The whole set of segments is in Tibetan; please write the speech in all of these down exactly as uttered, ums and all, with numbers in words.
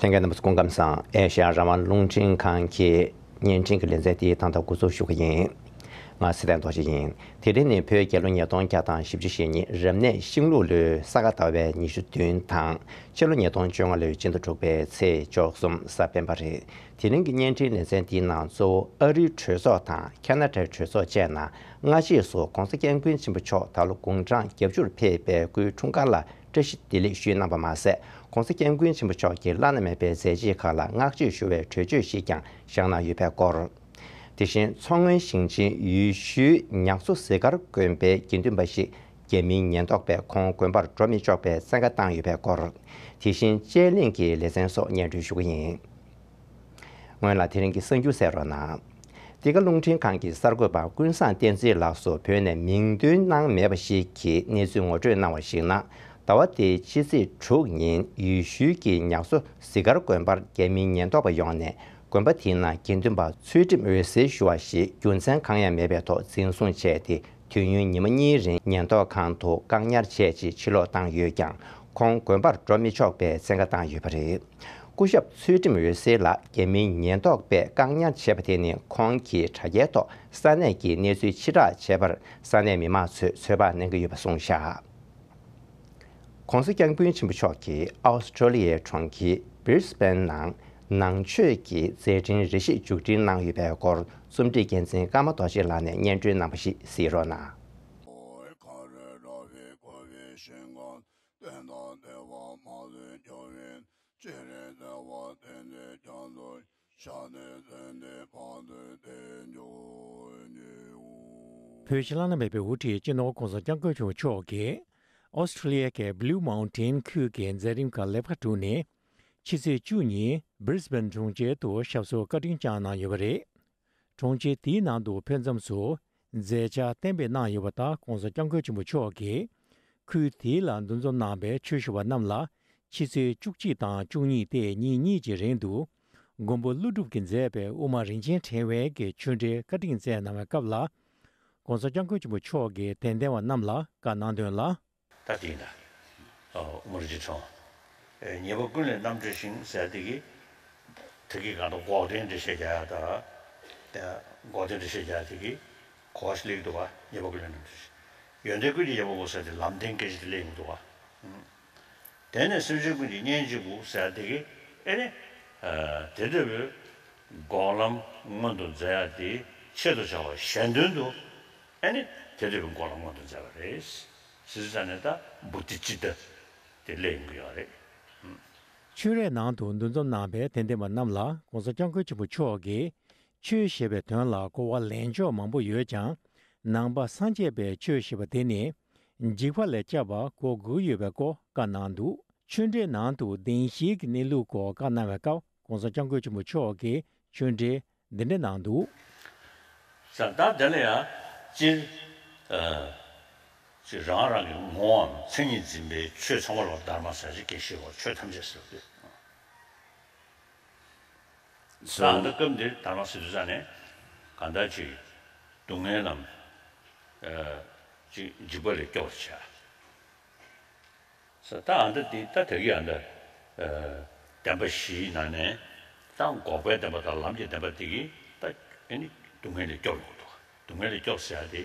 ལྷན་རྒྱས་རྣམ་པ་ཚོ་སྐུ་ཁམས་བཟང་། ཨེ་ཤ་ཡ་རང་དབང་རླུང་འཕྲིན་ཁང་གི་བརྙན་འཕྲིན་གྱི་ལེ་ཚན་འདི་ད་ལྟ་འགོ་འཛུགས་ཞུ་གི་ཡིན། ང་སི་ཏན་རྡོ་རྗེ་ཡིན། དེ་རིང་ནི་བོད་རྒྱལ་ལོ་ཉིས་སྟོང་བརྒྱ་དང་བཞི་བཅུ་ཞེ་གཉིས་རབ་གནས་ཤིང་ལུག་ལོའི་ས་ག་ཟླ་བའི་ཉི་ཤུ་བདུན་དང་། ཕྱི་ལོ་ཉིས་སྟོང་བཅོ་ལྔ་ལོའི་སྤྱི་ཟླ་དྲུག་པའི་ཚེས་བཅུ་གསུམ་གཟའ་སྤེན་པ་རེད། དེ་རིང་གི་བརྙན་འཕྲིན་ལེ་ཚན་འདིའི་ནང་གཙོ་བོ་ཨ་རིའི་གྲོས་ཚོགས་དང་ཁ་ན་ཌའི་གྲོས་ཚོགས་བཅས་ནང་སྔ་རྗེས་སུ་༸གོང་ས་༸སྐྱབས་མགོན་ཆེན་པོ་མཆོག་ད་ལོ་དགུང་གྲངས་བརྒྱད་ཅུར་ཕེབས་པའི་སྐུའི་འཁྲུངས་སྐར་ལ་བཀྲ་ཤིས་བདེ་ལེགས་ཞུས་གནང་བ་མ་ཟད། ༸གོང་ས་༸སྐྱབས་མགོན་ཆེན་པོ་མཆོག་གི་བླ་ན་མེད་པའི་མཛད་རྗེས་ཁག་ལ་བསྔགས་བརྗོད་ཞུ་བའི་གྲོས་ཆོད་ཞིག་ཀྱང་བཞག་གནང་ཡོད་པའི་སྐོར། དེ་བཞིན་མཚོ་སྔོན་ཞིང་ཆེན་ཡུལ་ཤུལ་ཉག་མཚོ་གཟིག་དཀར་དགོན་པའི་དགེ་འདུན་པ་ཞིག་རྒྱ་མིའི་ཉེན་རྟོག་པས་ཁོང་དགོན་པར་འགྲོ་མི་ཆོག་པའི་བཙན་བཀའ་བཏང་ཡོད་པའི་སྐོར། དེ་བཞིན་དཔྱད་གླེང་གི་ལེ་ཚན་སོགས་སྙན་སྒྲོན་ཞུ་གི་ཡིན། སྔོན་ལ་དེ་རིང་གི་གསར་འགྱུར་གསན་རོགས་གནང་། འདི་ག་རླུང་འཕྲིན་ཁང་གི་གསར་འགོད་པ་ཀུན་བཟང་བསྟན་འཛིན་ལགས་སུ་བོད་ནས་མིང་འདོན་གནང་མེད་པ་ཞིག་གིས་གནས་ཚུལ་ངོ་སྤྲོད་གནང་བར་གཞིགས་ན། ཟླ་བ་འདིའི་ཕྱི་ཚེས་དྲུག་ཉིན་ཡུལ་ཤུལ་གྱི་ཉག་མཚོ་གཟིག་དཀར་དགོན་པར་རྒྱ་མིའི་ཉེན་རྟོག་པ་ཡོང་ནས་དགོན་པ་དེའི་ནང་དགེ་འདུན་པ་ཚུལ་ཁྲིམས་འོད་ཟེར་ཞུ་བ་ཞིག་རྒྱུ་མཚན་གང་ཡང་མེད་པའི་ཐོག་འཛིན་བཟུང་བྱས་ཏེ། དུས་ཡུན་ཉི་མ་གཉིས་རིང་ཉེན་རྟོག་ཁང་དུ་བཀག་ཉར་བྱས་རྗེས་ཕྱིར་ལོག་བཏང་ཡོད་ཀྱང་། ཁོང་དགོན་པར་འགྲོ་མི་ཆོག་པའི་བཙན་བཀའ་བཏང་ཡོད་པ་རེད། སྐུ་ཞབས་ཚུལ་ཁྲིམས་འོད་ཟེར་ལ་རྒྱ་མིའི་ཉེན་རྟོག་པས་བཀག་ཉར་བྱས་པ་དེ་ནི་ཁོང་གིས་དྲ་རྒྱའི་ཐོག་ས་གནས་ཀྱི་གནས་ཚུལ་ཕྱིར་བསྒྲགས་བྱས་པར་ས་གནས་མི་མང་ཚོས་ཚོད་དཔག་གནང་གི་ཡོད་པ་གསུངས་བཞག ༸གོང་ས་༸སྐྱབས་མགོན་ཆེན་པོ་མཆོག་གིས་ཨོ་སི་ཀྲོ་ལི་ཡའི་གྲོང་ཁྱེར་བྷི་རི་སི་བྷེན་ནང་ནང་ཆོས་ཀྱི་མཛད་འཕྲིན་རེ་ཞིག་མཇུག་སྒྲིལ་གནང་ཡོད་པའི་སྐོར་རྩོམ་སྒྲིག་འགན་འཛིན་ཀརྨ་རྡོ་རྗེ་ལགས་ནས་སྙན་སྒྲོན་གནང་བ་ཞིག་གཟིགས་རོགས་གནང་། བོད་ཕྱི་ནང་ལ་མེད་པའི་དབུ་ཁྲིད་སྤྱི་ནོར་༸གོང་ས་༸སྐྱབས་མགོན་ཆེན་པོ་མཆོག་གིས་ཨོ་སི་ཀྲི་ལི་ཡ་གི་Blue Mountain ཁུལ་གྱི་མཛད་རིམ་ཁག་ལེབ་ཁ་དྲུག་ནས་ཕྱི་ཚེས་བཅུ་ཉིན་Brisbane གྲོང་ཁྱེར་དུ་ཞབས་སོར་བཀའ་དྲིན་བསྐྱངས་གནང་ཡོད་པ་རེད། གྲོང་ཁྱེར་དེའི་ནང་དུ་ཕེབས་མཚམས་སུ་མཛད་འཆར་གཏན་འབེབས་གནང་ཡོད་པ་ལྟར་༸གོང་ས་༸སྐྱབས་མགོན་ཆེན་པོ་མཆོག་གིས་ཁུལ་དེ་ལ་འདུ་འཛོམས་གནང་པའི་ཆོས་ཞུ་བ་རྣམས་ལ་ཕྱི་ཚེས་བཅུ་གཅིག་དང་བཅུ་གཉིས་སྟེ་ཉིན་གཉིས་ཀྱི་རིང་དུ་མགོན་པོ་ཀླུ་སྒྲུབ་ཀྱིས་མཛད་པའི་དབུ་མ་རིན་ཆེན་ཕྲེང་བའི་གི་ཆོས་འབྲེལ་བཀའ་དྲིན་སྩལ་གནང་བའི་སྐབས་ལ། ༸གོང་ས་༸སྐྱབས་མགོན་ཆེན་པོ་མཆོག་གིས་དད་ལྡན་པ་རྣམས་ལ་བཀའ་གནང་དོན་ལ། ད་དེ་ཡིན་ད། ཨོ་དབུ་མ་རིན་ཆེན་ཕྲེང་བ། ཨེ་ཉེས་པ་ཀུན་ལས་རྣམ་གྲོལ་ཞིང་ཟེར་དེ་གི། དེ་གི་གང་དུ་འགོག་བདེན་འགྲེལ་བཤད་རྒྱག་ཡ་ད། ཨེ་འགོག་བདེན་འགྲེལ་བཤད་རྒྱག་ཡ་དེ་གི། གོ་བ་ཞིག་སླེབས་འདུག་བ། ཉེས་པ་ཀུན་ལས་རྣམ་གྲོལ་ཞིང་། ཡོན་ཏན་ཀུན་གྱི་ཡོན་པོ་ཟེར་དེ་ལམ་བདེན་སྐད་ཆ་དེ་སླེབས་འདུག་བ། དེ་ནས་སེམས་ཅན་ཀུན་གྱི་གཉེན་གཅིག་པུ་ཟེར་དེ་གི། ཨེ་ནི། ཨ་དེ་འདྲ་བའི་འགོག་ལམ་མངོན་དུ་མཛད་ཡ་དེ་ཆེད་དུ་བྱ་བ་གཞན་དོན་དུ། ཨེ་ནི་དེ་འདྲ་བའི་འགོག་ལམ་མངོན་དུ་མཛད་པ་རེད། ཟེར་ཙང་ནས་ད་བུ་ཏི་ཅི་ད་དེ་སླེབས་ཡོང་གི་ཡོད་རེད། ཆོས་རའི་ནང་དུ་འདུ་འཛོམས་གནང་པའི་དད་ལྡན་པ་རྣམས་ལ་༸གོང་ས་༸སྐྱབས་མགོན་ཆེན་པོ་མཆོག་གིས་ཆོས་ཞེས་པའི་དོན་ལ་གོ་བ་ལེན་ཕྱོགས་མང་པོ་ཡོད་ཀྱང་། ནང་པ་སངས་རྒྱས་པའི་ཆོས་ཞེས་པ་དེ་ནི་འཇིགས་པ་ལས་བསྐྱབ་པ་གོ་དགོས་ཡོད་པའི་སྐོར་བཀའ་གནང་འདུག་ཆོས་འབྲེལ་ནང་དུ་བདེན་བཞིའི་གནས་ལུགས་སྐོར་བཀའ་གནང་བའི་སྐབས་༸གོང་ས་༸སྐྱབས་མགོན་ཆེན་པོ་མཆོག་གིས་ཆོས་འབྲེལ་འདི་འདྲ་གནང་འདུག་ས་ད་དེ་ལ་ཡང་སྤྱིར། ཨ། ཅིག་རང་རང་གི་ངོའམ་མཚན་ཉིད་འཛིན་པའི་ཆོས་ཚང་མ་ལ་དྷརྨ་ཟེར་ཅིག་སྐད་ཤེས་པ་ཆོས་ཐམས་ཅད་ཟེར་བ་དེ། ས་འདི་སྐབས་འདིར་དྷརྨ་ཟེར་དུས་ཙང་ནས་གང་ལྟར་ཅིག་སྡུག་བསྔལ་ལམ། ཨ། ཅིག་འཇིགས་པ་ལས་སྐྱོབ་པར་བྱ། ས་ད་ཨ་འདི་འདི་ད་དེ་གི་ཨ་འདི། ཨ། བདེན་པ་བཞིའི་ནང་ནས་ད་འགོག་པའི་བདེན་པ་དང་ལམ་གྱི་བདེན་པ་དེ་གིས་ད་ཨེ་ནི་སྡུག་བསྔལ་ལས་སྐྱོབ་ཡོང་གི་འདུག་སྡུག་བསྔལ་ལས་སྐྱོབ་ཟེར་ཡ་དེ།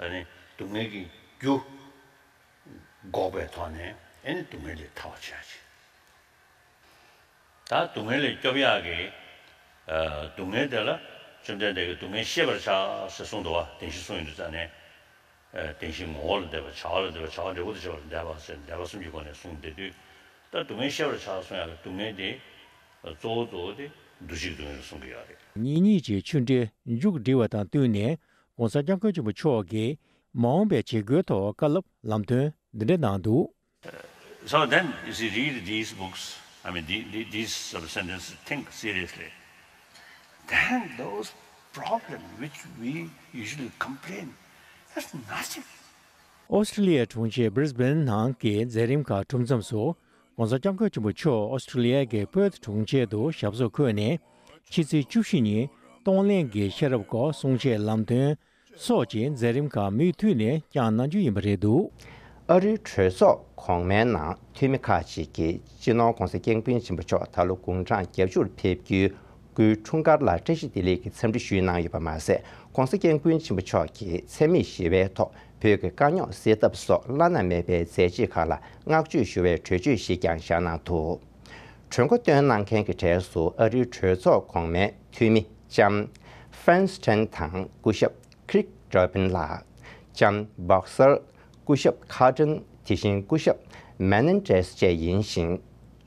ཨ་ནི་སྡུག་བསྔལ་གྱི་རྒྱུ་འགོག་པའི་ཐོག་ནས་ཨེ་ནི་སྡུག་བསྔལ་ལས་ཐར་བར་བྱ་ཞིང་། ད་སྡུག་བསྔལ་ལས་སྐྱོབ་ཡག་གི། ཨ། སྡུག་བསྔལ་དེ་ལ་བཅོམ་ལྡན་འདས་ཀྱིས་སྡུག་བསྔལ་ཤེས་པར་བྱ་ཟེར་གསུངས་འདུག་བ། བདེན་བཞི་གསུངས་ཡོང་དུས་ཙང་ནས། ཨ། བདེན་བཞི་ངོ་བོ་ལ་འདོད་པ། བྱ་བ་ལ་འདོད་པ། བྱ་བ་འབྲས་བུ་དང་བཅས་པ་ལ་འདོད་པ་ཟེར་འདོད་པ་གསུམ་གྱི་སྒོ་ནས་གསུངས་བསྡད་དུས། ད་སྡུག་བསྔལ་ཤེས་པར་བྱ་གསུང་ཡག་གི་སྡུག་བསྔལ་དེ་གཙོ་བོ་གཙོ་བོ་དེ་འདུ་བྱེད་ཀྱི་སྡུག་བསྔལ་གསུང་གི་ཡོད་རེད། གཉིས་གཉིས་ཀྱི་ཆོས་འབྲེལ་མཇུག་སྒྲིལ་བ་དང་བསྟུན་ནས་༸གོང་ས་༸སྐྱབས་མགོན་ཆེན་པོ་མཆོག་གིས་མ་འོངས་པའི་བྱེད་སྒོའི་ཐོག་བཀའ་སློབ་ལམ་སྟོན་འདི་འདྲ་གནང་འདུག So then, you see, read these books, I mean, the- the- these sort of sentences, think seriously. Then those problems which we usually complain, that's nothing. ཨོ་སི་ཀྲི་ལི་ཡའི་གྲོང་ཁྱེར་Brisbane ནང་གི་མཛད་རིམ་ཁག་གྲུབ་མཚམས་སུ། ༸གོང་ས་༸སྐྱབས་མགོན་ཆེན་པོ་མཆོག་ཨོ་སི་ཀྲི་ལི་ཡ་གི་Perth གྲོང་ཁྱེར་དུ་ཞབས་སོར་འཁོད་ནས། ཕྱི་ཚེས་བཅུ་བཞི་ཉིན་གཏོང་ལེན་གྱི་ཤེས་རབ་སྐོར་གསུང་བཤད་ལམ་སྟོན་སོགས་ཀྱི་མཛད་རིམ་ཁག་མུ་མཐུད་ནས་བསྐྱངས་གནང་རྒྱུ་ཡིན་པ་རེད་འདུག་ཨ་རིའི་གྲོས་ཚོགས་གོང་མའི་ནང་འཐུས་མི་ཁག་ཅིག་གིས་སྤྱི་ནོར་༧གོང་ས་༧སྐྱབས་མགོན་ཆེན་པོ་མཆོག་ད་ལོ་དགུང་གྲངས་བརྒྱད་ཅུར་ཕེབས་རྒྱུའི་སྐུའི་འཁྲུངས་སྐར་ལ་བཀྲ་ཤིས་བདེ་ལེགས་ཀྱི་འཚམས་འདྲི་ཞུས་གནང་ཡོད་པ་མ་ཟད། ༧གོང་ས་༧སྐྱབས་མགོན་ཆེན་པོ་མཆོག་གིས་འཚེ་མེད་ཞི་བའི་ཐོག་བོད་ཀྱི་དཀའ་རྙོག་སེལ་ཐབས་སོགས་བླ་ན་མེད་པའི་མཛད་རྗེས་ཁག་ལ་བསྔགས་བརྗོད་ཞུ་བའི་གྲོས་ཆོད་ཞིག་ཀྱང་བཞག་གནང་འདུག་གྲོས་འགོ་བཏོན་གནང་མཁན་གྱི་གྲས་སུ་ཨ་རིའི་གྲོས་ཚོགས་གོང་མའི་འཐུས་མི་ལྕམ་ཧྥན་སི་ཐན་དང་སྐུ་ཞབས་ཀྲིག་ཌོ་བིན་ལགས། ལྕམ་བྷོག་སར། སྐུ་ཞབས་ཁ་ཏྲིན། དེ་བཞིན་སྐུ་ཞབས་མེ་ནན་ཏྲེས་བཅས་ཡིན་ཞིང་།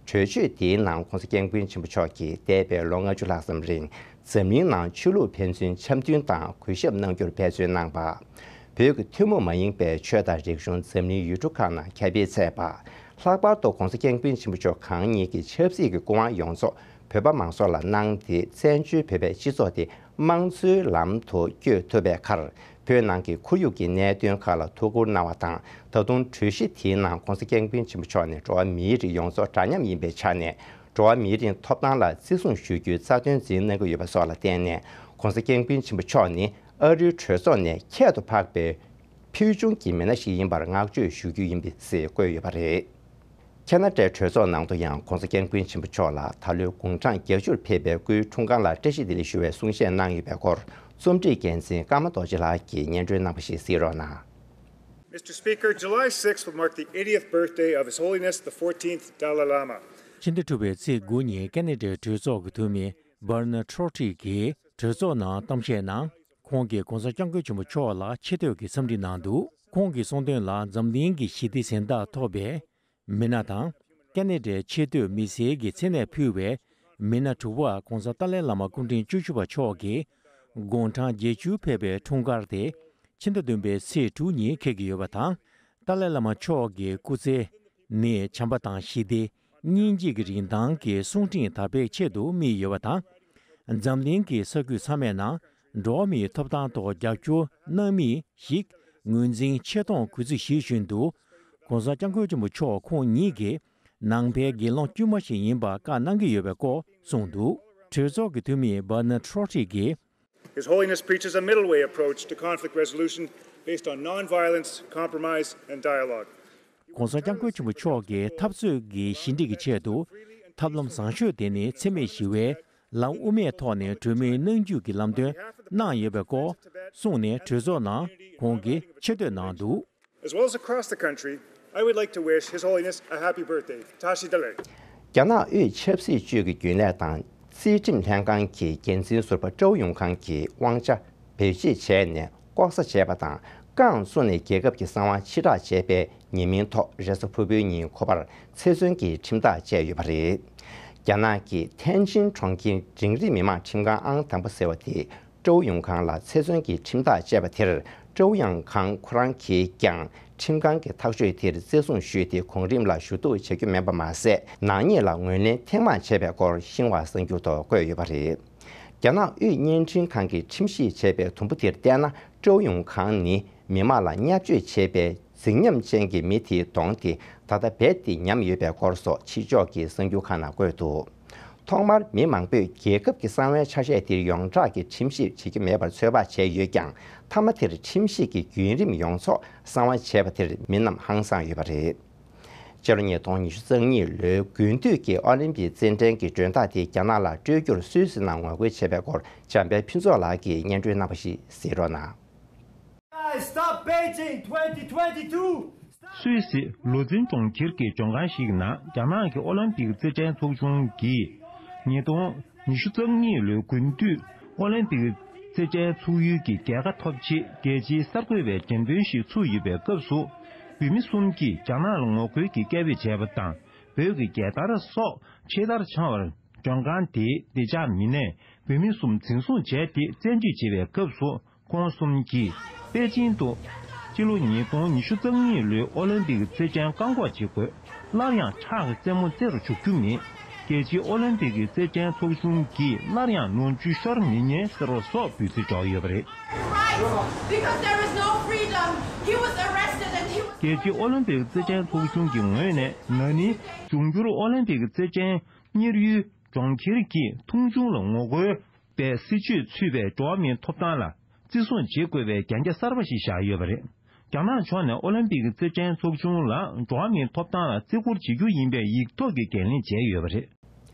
གྲོས་ཆོད་དེའི་ནང་༧གོང་ས་༧སྐྱབས་མགོན་ཆེན་པོ་མཆོག་གིས་འདས་པའི་ལོ་ལྔ་བཅུ་ལྷག་ཙམ་རིང་འཛམ་གླིང་ནང་ཆོས་ལུགས་ཕན་ཚུན་འཆམ་མཐུན་དང་གུས་ཞབས་གནང་རྒྱུར་འབད་བརྩོན་གནང་པ། བོད་ཀྱི་ཐུན་མོང་མ་ཡིན་པའི་ཆོས་དང་རིག་གཞུང་འཛམ་གླིང་ཡུལ་གྲུ་ཁག་ནང་ཁྱབ་སྤེལ་མཛད་པ། ལྷག་པར་དུ་༧གོང་ས་༧སྐྱབས་མགོན་ཆེན་པོ་མཆོག་གང་ཉིད་ཀྱི་ཆབ་སྲིད་ཀྱི་སྐུ་དབང་ཡོངས་རྫོགས་བོད་པ་མང་ཚོགས་ལ་གནང་སྟེ། བཙན་བྱོལ་བོད་པའི་སྤྱི་ཚོགས་དེ་དམངས་གཙོའི་ལམ་དུ་བསྐྱོད་ཐུབ་པའི་ཁར། བོད་ནང་གི་ཁོར་ཡུག་གི་གནད་དོན་ཁག་ལ་ཐུགས་ཁུར་གནང་བ་དང་། ད་དུང་གྲོས་གཞི་དེའི་ནང་༧གོང་ས་༧སྐྱབས་མགོན་ཆེན་པོ་མཆོག་ནས་འགྲོ་བ་མིའི་རིགས་ཡོངས་རྫོགས་འདྲ་མཉམ་ཡིན་པའི་ཆ་ནས། འགྲོ་བ་མིའི་རིགས་ཐོབ་ཐང་ལ་བརྩི་སྲུང་ཞུ་རྒྱུའི་རྩ་དོན་འཛིན་གནང་གི་ཡོད་པ་སོགས་ལ་བརྟེན་ནས། ༧གོང་ས་༧སྐྱབས་མགོན་ཆེན་པོ་མཆོག་ནི་ཨ་རིའི་གྲོས་ཚོགས་ནས་ཁྱད་དུ་འཕགས་པའི་ཕུལ་བྱུང་གི་མི་སྣ་ཞིག་ཡིན་པར་བསྔགས་བརྗོད་ཞུ་རྒྱུ་ཡིན་པ་ཞེས་བཀོད་ཡོད་པ་རེད། ཁ་ན་ཌའི་གྲོས་ཚོགས་ནང་དུ་ཡང་༧གོང་ས་༧སྐྱབས་མགོན་ཆེན་པོ་མཆོག་ལ་ད་ལོའི་དགུང་གྲངས་བརྒྱད་ཅུར་ཕེབས་པའི་སྐུའི་འཁྲུངས་སྐར་ལ་བཀྲ་ཤིས་བདེ་ལེགས་ཞུ་བའི་གསུང་བཤད་གནང་ཡོད་པའི་སྐོར། རྩོམ་སྒྲིག་འགན་འཛིན་ཀརྨ་རྡོ་རྗེ་ལགས་ཀྱིས་སྙན་སྒྲོན་གནང་བ་ཞིག་གཟིགས་རོགས་གནང་། Mister Speaker, July sixth will mark the eightieth birthday of His Holiness the fourteenth Dalai Lama. ཕྱི་ཟླ་དྲུག་པའི་ཚེས་དགུ་ཉིན་ཁ་ན་ཌའི་གྲོས་ཚོགས་ཀྱི་འཐུས་མི་Bernard Trotter་གྱིས་གྲོས་ཚོགས་ནང་གཏམ་བཤད་ནང་། ཁོང་གིས་༧གོང་ས་༧སྐྱབས་མགོན་ཆེན་པོ་མཆོག་ལ་ཆེ་བསྟོད་ཀྱི་འཚམས་འདྲི་གནང་འདུག་ཁོང་གིས་གསུངས་དོན་ལ། འཛམ་གླིང་གི་ཞི་བདེ་གཟེངས་རྟགས་ཐོབ་པའི་མི་སྣ་དང་། ཁ་ན་ཌའི་ཆེ་བསྟོད་མི་སེར་གྱི་མཚན་གནས་ཕུལ་བའི་མི་སྣ་དྲུག་པ་༧གོང་ས་ཏཱ་ལའི་བླ་མ་སྐུ་ཕྲེང་བཅུ་བཞི་པ་མཆོག་གི་དགུང་གྲངས་བརྒྱད་ཅུ་ཕེབས་པའི་འཁྲུངས་སྐར་དེ་ཕྱི་ཟླ་བདུན་པའི་ཚེས་དྲུག་ཉིན་འཁེལ་གྱི་ཡོད་པ་དང་། ཏཱ་ལའི་བླ་མ་མཆོག་གི་སྐུ་ཚེ་ནི་བྱམས་པ་དང་ཞི་བདེ། སྙིང་རྗེ་གི་རིན་ཐང་གི་གསུང་འཕྲིན་དར་སྤེལ་ཆེད་དུ་དམིགས་ཡོད་པ་དང་། འཛམ་གླིང་གི་ས་ཁུལ་ཚང་མའི་ནང་འགྲོ་བ་མིའི་ཐོབ་ཐང་ཐོག་རྒྱབ་སྐྱོར་གནང་མི་ཞིག་ངོས་འཛིན་ཆེ་མཐོང་དགོས་ཚུལ་ཞུ་བཞིན་དུ། ༧གོང་ས་༧སྐྱབས་མགོན་ཆེན་པོ་མཆོག་ཁོང་ཉིད་ཀྱི་ནང་པའི་དགེ་སློང་དཀྱུས་མ་ཞིག་ཡིན་པ་བཀའ་གནང་གི་ཡོད་པའི་སྐོར་གསུངས་འདུག་གྲོས་ཚོགས་ཀྱི་འཐུས་མི་Bernard Trotter་གྱིས། His Holiness preaches a middle way approach to conflict resolution based on nonviolence, compromise, and dialogue. ༧གོང་ས་༧སྐྱབས་མགོན་ཆེན་པོ་མཆོག་གིས་འཐབ་རྩོད་ཀྱི་ཞི་འགྲིག་གི་ཆེད་དུ་ཐབས་ལམ་བཟང་ཤོས་དེ་ནི་འཚེ་མེད་ཞི་བའི་ལམ་དབུ་མའི་ཐོག་ནས་གྲོས་མོལ་གནང་རྒྱུ་གི་ལམ་སྟོན་གནང་ཡོད་པའི་སྐོར་གསུངས་ནས། གྲོས་ཚོགས་ནང་ཁོང་གིས་ཆེ་བསྟོད་གནང་འདུག As well as across the country, I would like to wish His Holiness a happy birthday. Tashi Delek. རྒྱ་ནག་དབུས་ཆབ་སྲིད་ཅུས་ཀྱི་རྒྱུན་ལས་དང་རྩིས་ཁྲིམས་ལྷན་ཁང་གི་འགན་འཛིན་ཟུར་པ་ཀྲོའུ་ཡུང་ཁང་གིས་དབང་ཆ་བེད་སྤྱད་བྱས་ནས་ལྐོག་ཟ་བྱས་པ་དང་། རྐང་བཙུགས་ནས་རྒྱལ་ཁབ་ཀྱི་གསང་བ་ཕྱིར་བསྒྲགས་བྱས་པའི་ཉེས་མིང་ཐོག་རེས་གཟའ་ཕུར་བུའི་ཉིན་ཁོ་པར་ཚེ་བཙོན་གྱི་ཁྲིམས་ཐག་བཅད་ཡོད་པ་རེད། རྒྱ་ནག་གི་ཐེན་ཅིན་གྲོང་ཁྱེར་འབྲིང་རིམ་མི་དམངས་ཁྲིམས་ཁང་ཨང་དང་པོ་ཟེར་བ་དེས་ཀྲོའུ་ཡུང་ཁང་ལ་ཚེ་བཙོན་གྱི་ཁྲིམས་ཐག་བཅད་པ་དེར། ཀྲོའུ་ཡུང་ཁང་ཁོ་རང་གིས་ཀྱང་ཁྲིམས་ཁང་གི་ཐག་གཅོད་དེར་བརྩི་སྲུང་ཞུས་ཏེ། གོང་རིམ་ལ་ཞུ་གཏུག་བྱ་རྒྱུ་མིན་པ་མ་ཟད། ནག་ཉེས་ལ་ངོས་ལེན་ཐེངས་མང་བྱས་པའི་སྐོར་ཤིན་ཧྭ་གསར་འགྱུར་ཐོག་བཀོད་ཡོད་པ་རེད། རྒྱ་ནག་དབུས་བརྙན་འཕྲིན་ཁང་གིས་ཁྲིམས་ཞིབ་བྱས་པའི་དུམ་བུ་དེར་བལྟས་ན། ཀྲོའུ་ཡུང་ཁང་ནི་མི་དམངས་ལ་བརྙས་བཅོས་བྱས་པའི་རྫིག་ཉམས་ཅན་གྱི་མི་དེའི་གདོང་དེ་ད་ལྟ་རྦད་དེ་ཉམས་ཡོད་པའི་སྐོར་སོགས་ཕྱི་ཕྱོགས་ཀྱི་གསར་འགྱུར་ཁག་ནང་བཀོད་འདུག་ཐོག་མར་མི་མང་པོས་རྒྱལ་ཁབ་ཀྱི་གསང་བའི་ཆ་ཤས་དེར་ཡོངས་གྲགས་ཀྱི་ཁྲིམས་ཞིབ་བྱེད་ཀྱི་མེད་པར་ཚོད་དཔག་བྱས་ཡོད་ཀྱང་། མཐའ་མ་དེར་ཁྲིམས་ཞིབ་ཀྱི་བརྒྱུད་རིམ་ཡོངས་རྫོགས་གསང་བ་བྱས་པ་དེར་མི་རྣམས་ཧང་སངས་ཡོད་པ་རེད། སྤྱི་ལོ་ཉིས་སྟོང་ཉི་ཤུ་རྩ་གཉིས་ལོའི་དགུན་དུས་ཀྱི་ཨོ་ལིམ་པིག་རྩེད་འགྲན་གྱི་མགྲོན་བདག་དེ་རྒྱ་ནག་ལ་སྤྲོད་རྒྱུར་སུད་སི་ནང་ངོ་རྒོལ་བྱས་པའི་སྐོར་འཇམ་དཔལ་ཕུན་ཚོགས་ལགས་ཀྱིས་སྙན་སྒྲོན་གནང་བ་ཞིག་གཟིགས་རོགས་གནང་། Guys, stop Beijing twenty twenty-two! སུད་སི་ལུ་ཛིན་གྲོང་ཁྱེར་གྱི་ལྗོན་ཁང་ཞིག་ནང་རྒྱ་ནག་གི་ཨོ་ལིམ་པིག་རྩེད་འགྲན་ཚོགས་ཆུང་གིས་ཉིས་སྟོང་ཉི་ཤུ་རྩ་གཉིས་ལོའི་དགུན་དུས་ཨོ་ལིམ་པིག་རྩེད་འགྲན་ཚོགས་ཡུལ་གྱི་རྒྱལ་ཁ་ཐོབ་ཆེད་རྒྱལ་སྤྱིའི་གསར་འགོད་པའི་འགྲེམས་སྟོན་ཞིག་ཚུགས་ཡོད་པའི་སྐབས་སུ། བོད་མི་གསུམ་གྱིས་རྒྱ་ནག་ལ་ངོ་རྒོལ་གྱི་སྐད་འབོད་བྱས་པ་དང་། བོད་ཀྱི་རྒྱལ་དར་སོགས་ཕྱི་དར་འཕྱར་བར། ལྗོན་ཁང་དེའི་བདེ་འཇགས་མི་སྣས་བོད་མི་གསུམ་འཛིན་བཟུང་བྱས་ཏེ་བཙན་ཁྲིད་བྱེད་པའི་སྐབས་སུ། ཁོང་གསུམ་གྱིས་པེ་ཅིང་དུ་སྤྱི་ལོ་ཉིས་སྟོང་ཉི་ཤུ་རྩ་གཉིས་ལོའི་ཨོ་ལིམ་པིག་རྩེད་འགྲན་བཀག་འགོག་བྱེད་དགོས། སླར་ཡང་ཁྲག་གི་རྩེད་མོ་རྩེ་རུ་འཇུག་རྒྱུ་མེད། རྒྱལ་སྤྱིའི་ཨོ་ལིམ་པིག་གི་རྩེད་འགྲན་ཚོགས་ཆུང་གིས་སླར་ཡང་ནོར་འཁྲུལ་ཤོར་མི་ཉན་ཟེར་བ་སོགས་འབོད་ཚིག་སྒྲོག་ཡོད་པ་རེད། Right, because there is no freedom. He was arrested and he was རྒྱལ་སྤྱིའི་ཨོ་ལིམ་པིག་རྩེད་འགྲན་ཚོགས་ཆུང་གི་ངོས་ནས་ན་ནིང་འབྱུང་འགྱུར་ཨོ་ལིམ་པིག་རྩེད་འགྲན་གཉེར་ཡུལ་གྲོང་ཁྱེར་གྱི་མཐོང་ཆུང་ལ་ངོ་རྒོལ་པའི་སྲིད་བྱུས་ཚུད་པའི་འགྲོ་བ་མིའི་ཐོབ་ཐང་ལ་བརྩི་སྲུང་བྱེད་དགོས་པའི་གན་རྒྱ་གསར་པ་ཞིག་བཞག་ཡོད་པ་རེད། རྒྱ་ནག་ཕྱོགས་ནས་ཨོ་ལིམ་པིག་རྩེད་འགྲན་ཚོགས་ཆུང་ལ་འགྲོ་བ་མིའི་ཐོབ་ཐང་ལ་བརྩི་བཀུར་བྱེད་རྒྱུ་ཡིན་པའི་ཡིག་ཐོག་གི་འགན་ལེན་བྱས་ཡོད་པ་རེད།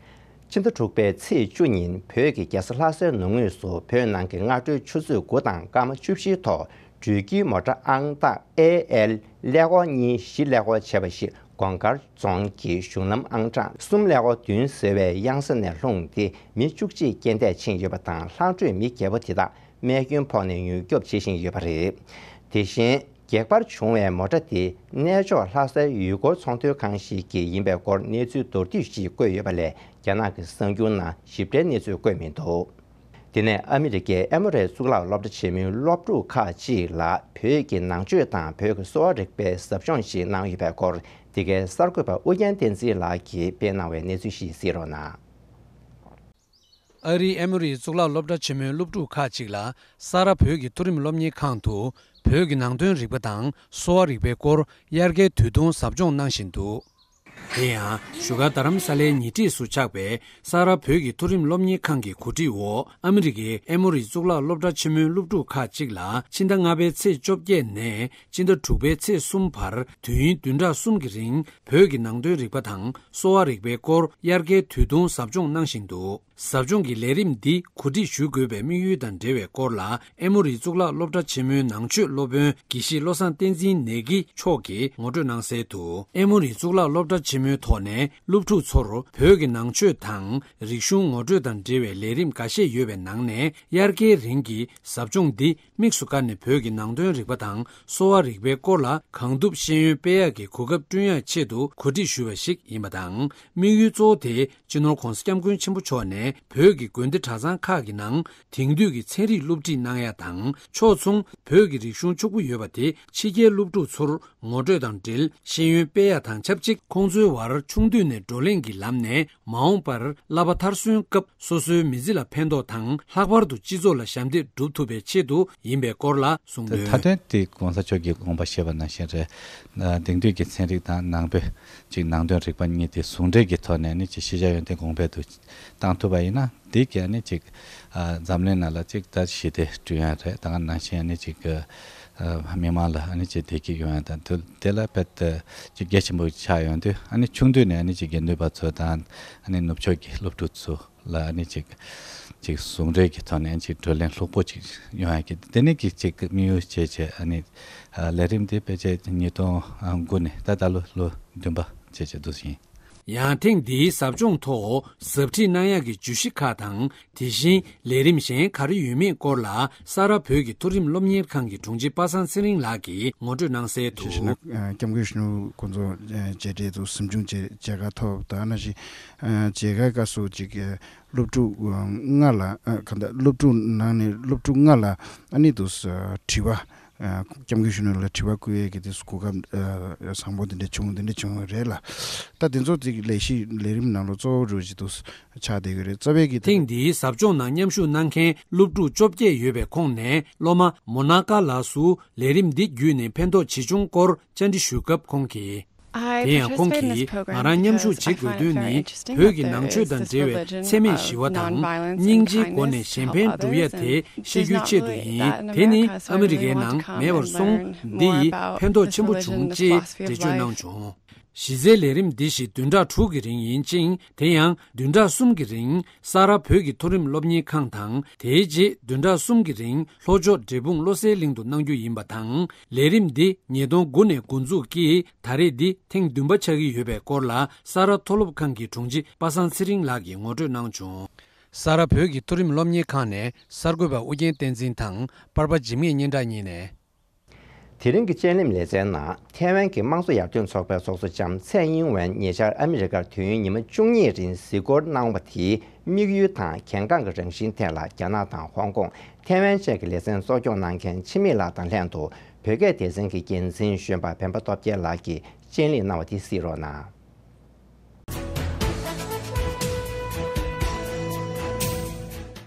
ཕྱི་ཟླ་དྲུག་པའི་ཚེས་བཅུ་ཉིན་བོད་ཀྱི་རྒྱལ་ས་ལྷ་སའི་ནང་ངོས་སུ་བོད་ནང་གི་སྔ་དྲོའི་ཆུ་ཚོད་དགུ་དང་སྐར་མ་བཅུ་བཞིའི་ཐོག་འགྲུལ་སྐྱེལ་མོ་ཊ་ཨང་རྟགས་ཨེ་ཨེལ་ཀླད་ཀོར་གཉིས་བཞི་ཀླད་ཀོར་བྱས་པ་ཞིག་གོང་དཀར་རྫོང་གི་གཞུང་ལམ་ཨང་གྲངས་གསུམ་ཀླད་ཀོར་བདུན་ཟེར་བའི་གཡང་ས་ནས་ལྷུང་སྟེ་མི་བཅུ་གཅིག་རྐྱེན་འདས་ཕྱིན་ཡོད་པ་དང་། ལྷག་འཕྲོས་མི་བརྒྱད་པོ་དེ་དག་རྨས་སྐྱོན་ཕོག་ནས་མྱུར་སྐྱོབ་བྱེད་བཞིན་ཡོད་པ་རེད། དེ་བཞིན་གེགས་བར་བྱུང་བའི་མོ་ཊ་དེ་གནས་མཆོག་ལྷ་སའི་ཡུལ་སྐོར་ཚོང་དོན་ཁང་ཞིག་གི་ཡིན་པའི་སྐོར་གནས་ཚུལ་མདོར་བསྡུས་ཤིག་བཀོད་ཡོད་པ་ལས། རྒྱ་ནག་གི་གསར་འགྱུར་ནང་ཞིབ་ཕྲའི་གནས་ཚུལ་བཀོད་མི་འདུག་དེ་ནས་ཨ་མི་རི་ཀའི་ཨེ་མོ་རི་གཙུག་ལག་སློབ་གྲྭ་ཆེན་མོའི་སློབ་ཕྲུག་ཁག་ཅིག་ལ་བོད་ཀྱི་ནང་ཆོས་དང་བོད་ཀྱི་གསོ་བ་རིག་པའི་ཟབ་སྦྱོང་ཞིག་གནང་ཡོད་པའི་སྐོར། འདི་གའི་གསར་འགོད་པ་ཨུ་རྒྱན་བསྟན་འཛིན་ལགས་ཀྱིས་སྤེལ་གནང་བའི་གནས་ཚུལ་ཞིག་གཟིགས་རོགས་གནང་། ཨ་རིའི་ཨེ་མོ་རིའི་གཙུག་ལག་སློབ་གྲྭ་ཆེན་མོའི་སློབ་ཕྲུག་ཁག་ཅིག་ལ་ས་རཱ་བོད་ཀྱི་མཐོ་རིམ་སློབ་གཉེར་ཁང་དུ་བོད་ཀྱི་ནང་དོན་རིག་པ་དང་གསོ་བ་རིག་པའི་སྐོར་དབྱར་ཁའི་དུས་ཐུང་ཟབ་སྦྱོང་གནང་བཞིན་འདུག་དེ་ཡང་བཞུགས་སྒར་རྡ་རམ་ས་ལའི་ཉེ་འཁྲིས་སུ་ཆགས་པའི་ས་རཱ་བོད་ཀྱི་མཐོ་རིམ་སློབ་གཉེར་ཁང་གི་གོ་སྒྲིག་འོག་ཨ་མི་རི་ཀའི་ཨེ་མོ་རི་གཙུག་ལག་སློབ་གྲྭ་ཆེན་མོའི་སློབ་ཕྲུག་ཁག་ཅིག་ལ་ཕྱི་ཟླ་ལྔ་པའི་ཚེས་བཅོ་བརྒྱད་ནས་ཕྱི་ཟླ་དྲུག་པའི་ཚེས་གསུམ་བར་དུས་ཡུན་བདུན་ཕྲག་གསུམ་གྱི་རིང་བོད་ཀྱི་ནང་དོན་རིག་པ་དང་གསོ་བ་རིག་པའི་སྐོར་དབྱར་ཁའི་དུས་ཐུང་ཟབ་སྦྱོང་གནང་བཞིན་འདུག་ཟབ་སྦྱོང་གི་ལས་རིམ་འདི་གོ་སྒྲིག་ཞུ་དགོས་པའི་དམིགས་ཡུལ་དང་འབྲེལ་བའི་སྐོར་ལ་ཨེ་མོ་རི་གཙུག་ལག་སློབ་གྲྭ་ཆེན་མོའི་ནང་ཆོས་སློབ་དཔོན་དགེ་བཤེས་བློ་བཟང་བསྟན་འཛིན་ནེ་གི་མཆོག་གིས་ངོ་སྤྲོད་གནང་གསལ་དུ། ཨེ་མོ་རི་གཙུག་ལག་སློབ་གྲྭ་ཆེན་མོའི་ཐོག་ནས་སློབ་ཕྲུག་ཚོར་བོད་ཀྱི་ནང་ཆོས་དང་རིག་གཞུང་ངོ་སྤྲོད་དང་འབྲེལ་བའི་ལས་རིམ་འགའ་ཤས་ཡོད་པའི་ནང་ནས་དབྱར་ཁའི་རིང་གི་ཟབ་སྦྱོང་འདི་དམིགས་སུ་བཀར་ནས་བོད་ཀྱི་ནང་དོན་རིག་པ་དང་གསོ་བ་རིག་པའི་སྐོར་ལ་གང་ཐུབ་ཤེས་ཡོན་སྤེལ་ཡག་གི་གོ་སྐབས་བསྐྲུན་ཡག་ཆེད་དུ་གོ་སྒྲིག་ཞུས་པ་ཞིག་ཡིན་པ་དང་། དམིགས་ཡུལ་གཙོ་བོ་དེ་སྤྱི་ནོར་༧གོང་ས་༧སྐྱབས་མགོན་ཆེན་པོ་མཆོག་ནས་བོད་ཀྱི་དགོན་སྡེ་གྲྭ་ཚང་ཁག་གི་ནང་དེང་དུས་ཀྱི་ཚན་རིག་སློབ་ཁྲིད་གནང་ཡག་དང་། ཕྱོགས་མཚུངས་བོད་ཀྱི་རིག་གཞུང་ཕྱུག་པོ་ཡོད་པ་དེ་ཕྱི་རྒྱལ་སློབ་ཕྲུག་ཚོར་ངོ་སྤྲོད་དང་འབྲེལ་ཤེས་ཡོན་སྤེལ་ཡག་དང་ཆབས་ཅིག་ཁོང་ཚོའི་བར་ཆུང་དུས་ནས་བགྲོ་གླེང་གི་ལམ་ནས་མ་འོངས་པར་བསླབ་པ་མཐར་སོན་སྐབས་སོ་སོའི་མི་ཚེ་ལ་ཕན་ཐོགས་དང་། ལྷག་པར་དུ་སྤྱི་ཚོགས་ལ་ཞབས་འདེགས་སྒྲུབ་ཐུབ་པའི་ཆེད་དུ་ཡིན་པའི་སྐོར་ལ་གསུངས་དོན། མཐའ་དོན་དེ་༧གོང་ས་མཆོག་གིས་དགོངས་པ་བཞེས་པ་ནང་བཞིན་རེད། དེང་དུས་ཀྱི་ཚན་རིག་དང་ནང་པའི་ཅིག་ནང་དོན་རིག་པ་གཉིས་དེ་ཟུང་འབྲེལ་གྱི་ཐོག་ནས་ནི་ཅིག་ཤེས་བྱ་ཡོན་ཏན་གོང་འཕེལ་དུ་བཏང་ཐུབ་པ་ཡིན་ན། དེ་གིས་ནི་ཅིག་འཛམ་གླིང་ནང་ལ་ཅིག་ད་ཞི་བདེ་བསྐྲུན་ཡ་རེད། ད་ག་ནང་བཞིན་ནི་ཅིག་མི་མང་ལ་ནི་ཅིག་བདེ་སྐྱིད་ཡོང་ཡ་དང་། དེ་དེ་ལ་དཔེ་ཅིག་གལ་ཆེན་པོ་ཆགས་ཡོང་དུས། ཨ་ནི་ཆུང་དུས་ནས་ཨ་ནི་ཅིག་དགེ་འདུན་པ་ཚོ་དང་། ཨ་ནི་ནུབ་ཕྱོགས་ཀྱི་སློབ་ཕྲུག་ཚོ་ལ་ཨ་ནི་ཅིག་ཅིག་ཟུང་འབྲེལ་གྱི་ཐོག་ནས་ཅིག་བགྲོ་གླེང་ལྷུག་པོ་ཅིག་ཡོང་ཡ་གི་དེ་ནི་གི་ཅིག་དམིགས་ཡུལ་བྱས་བྱས། ཨ་ནི་ལས་རིམ་དེ་ཕལ་ཆེར་ཉིས་སྟོང་དགུ་ནས་ད་ད་ལོ་ལོ་བདུན་པ་བྱས་བྱས་འདུག་ཟིན། ཡང་ཐེངས་འདིའི་ཟབ་སྦྱོང་ཐོག་ཟབ་ཁྲིད་གནང་ཡག་གི་བརྗོད་གཞི་ཁག་དང་། དེ་བཞིན་ལས་རིམ་གཞན་ག་རེ་ཡོད་མེད་སྐོར་ལ་ས་རཱ་བོད་ཀྱི་མཐོ་རིམ་སློབ་གཉེར་ཁང་གི་དྲུང་ཆེ་པ་སངས་ཚེ་རིང་ལགས་ཀྱིས་ངོ་སྤྲོད་གནང་གསལ་དུ། ཞེས་ན། ཨ། སྐྱབས་མགོན་གཞོན་ནུ་ཁོང་ཚོ་ཨ་མཇལ་འཕྲད་དུ་གཟིམ་ཆུང་བྱས་མཇལ་ཁ་ཐོབ། ད་ནང་བཞིན་ཨ་མཇལ་ཁའི་སྐབས་སུ་ཅིག་ཨ་སློབ་ཕྲུག་ཨ་ལྔ་ལ། ཨ་གང་ལྟར་སློབ་ཕྲུག་ནང་ནས་སློབ་ཕྲུག་ལྔ་ལ་ཨ་ནི་དུ་ཨ་དྲི་བ། ཨ་སྐྱབས་མགོན་གཞོན་ནུ་ལ་དྲི་བ་བཀོད་ཡས་ཀྱི་དེ་གོ་སྐབས་ཨ་བཟང་པོ་དེ་འདྲ་བྱུང་། དེ་འདྲ་བྱུང་བ་རེད་ལ། ད་དེ་ཚོ་ཅིག་ལས་གཞི་ལས་རིམ་ནང་ལ་གཙོ་བོ་རུ་ཅིག་ཏུ་ཆགས་བསྡད་ཀྱི་རེད། རྩ་བའི་གི་ཐེངས་འདིའི་ཟབ་སྦྱོང་ནང་མཉམ་ཞུགས་གནང་མཁན་སློབ་ཕྲུག་བཅོ་བརྒྱད་ཡོད་པའི་ཁོངས་ནས་སློབ་མ་མོ་ན་ཀ་ལགས་སུ་ལས་རིམ་འདི་བརྒྱུད་ནས་ཕན་ཐོགས་ཇི་བྱུང་སྐོར་བཅར་འདྲི་ཞུས་སྐབས་ཁོང་གིས། དེ་ཡང་ཁོང་གིས་ང་རང་མཉམ་ཞུགས་བྱེད་དགོས་དོན་ནི་བོད་ཀྱི་ནང་ཆོས་དང་འབྲེལ་བའི་འཚེ་མེད་ཞི་བ་དང་། སྙིང་རྗེའི་སྒོ་ནས་གཞན་ཕན་སྒྲུབ་ཡ་དེ་ཤེས་རྒྱུའི་ཆེད་དུ་ཡིན། དེ་ནི་ཨ་མི་རི་ཀའི་ནང་མེད་པར་སོང་། འདི་ཡིས་ཕན་ཐོགས་ཆེན་པོ་བྱུང་ཅེས་འགྲེལ་བརྗོད་གནང་བྱུང་། གཞི་རྩའི་ལས་རིམ་འདི་བཞིན་བདུན་ཕྲག་དྲུག་གི་རིང་ཡིན་ཅིང་། དེ་ཡང་བདུན་ཕྲག་གསུམ་གྱི་རིང་ས་རཱ་བོད་ཀྱི་མཐོ་རིམ་སློབ་གཉེར་ཁང་དང་། དེའི་རྗེས་བདུན་ཕྲག་གསུམ་གྱི་རིང་ལྷོ་ཕྱོགས་འབྲས་སྤུངས་བློ་གསལ་གླིང་དུ་གནང་རྒྱུ་ཡིན་པ་དང་། ལས་རིམ་འདི་ཉིས་སྟོང་དགུ་ནས་འགོ་འཛུགས་ཀྱིས་ད་རེས་འདི་ཐེངས་བདུན་པ་ཆགས་ཀྱི་ཡོད་པའི་སྐོར་ལ་ས་རཱ་མཐོ་སློབ་ཁང་གི་དྲུང་ཆེ་པ་སངས་ཚེ་རིང་ལགས་ཀྱིས་ངོ་སྤྲོད་གནང་བྱུང་། ས་རཱ་བོད་ཀྱི་མཐོ་རིམ་སློབ་གཉེར་ཁང་ནས་གསར་འགོད་པ་ཨུ་རྒྱན་བསྟན་འཛིན་དང་པར་པ་འཇིགས་མེད་སྙན་གྲགས་གཉིས་ནས། དེ་རིང་གི་དཔྱད་གླེང་ལེ་ཚན་ནང་ཐའེ་ཝན་གྱི་དམངས་གཙོ་ཡར་ཐོན་ཚོགས་པའི་ཚོགས་གཙོ་ལྕམ་ཚའེ་ཨིན་ཝེན་ཉེ་ཆར་ཨ་མི་རི་ཀར་དུས་ཡུན་ཉི་མ་བཅུ་གཉིས་རིང་གཟིགས་སྐོར་གནང་བ་དེའི་དམིགས་ཡུལ་དང་གལ་འགངས་ཀྱི་རང་བཞིན་ཐད་ལ་རྒྱ་ནག་དང་ཧོང་ཀོང་། ཐའེ་ཝན་བཅས་ཀྱི་ལེ་ཚན་གཙོ་སྐྱོང་གནང་མཁན་འཆི་མེད་ལགས་དང་ལྷན་དུ་བོད་སྐད་སྡེ་ཚན་གྱི་འགན་འཛིན་གཞོན་པ་སྤེན་པ་སྟོབས་རྒྱལ་ལགས་ཀྱིས་དཔྱད་གླེང་གནང་བ་དེ་གཟིགས་རོགས་གནང་།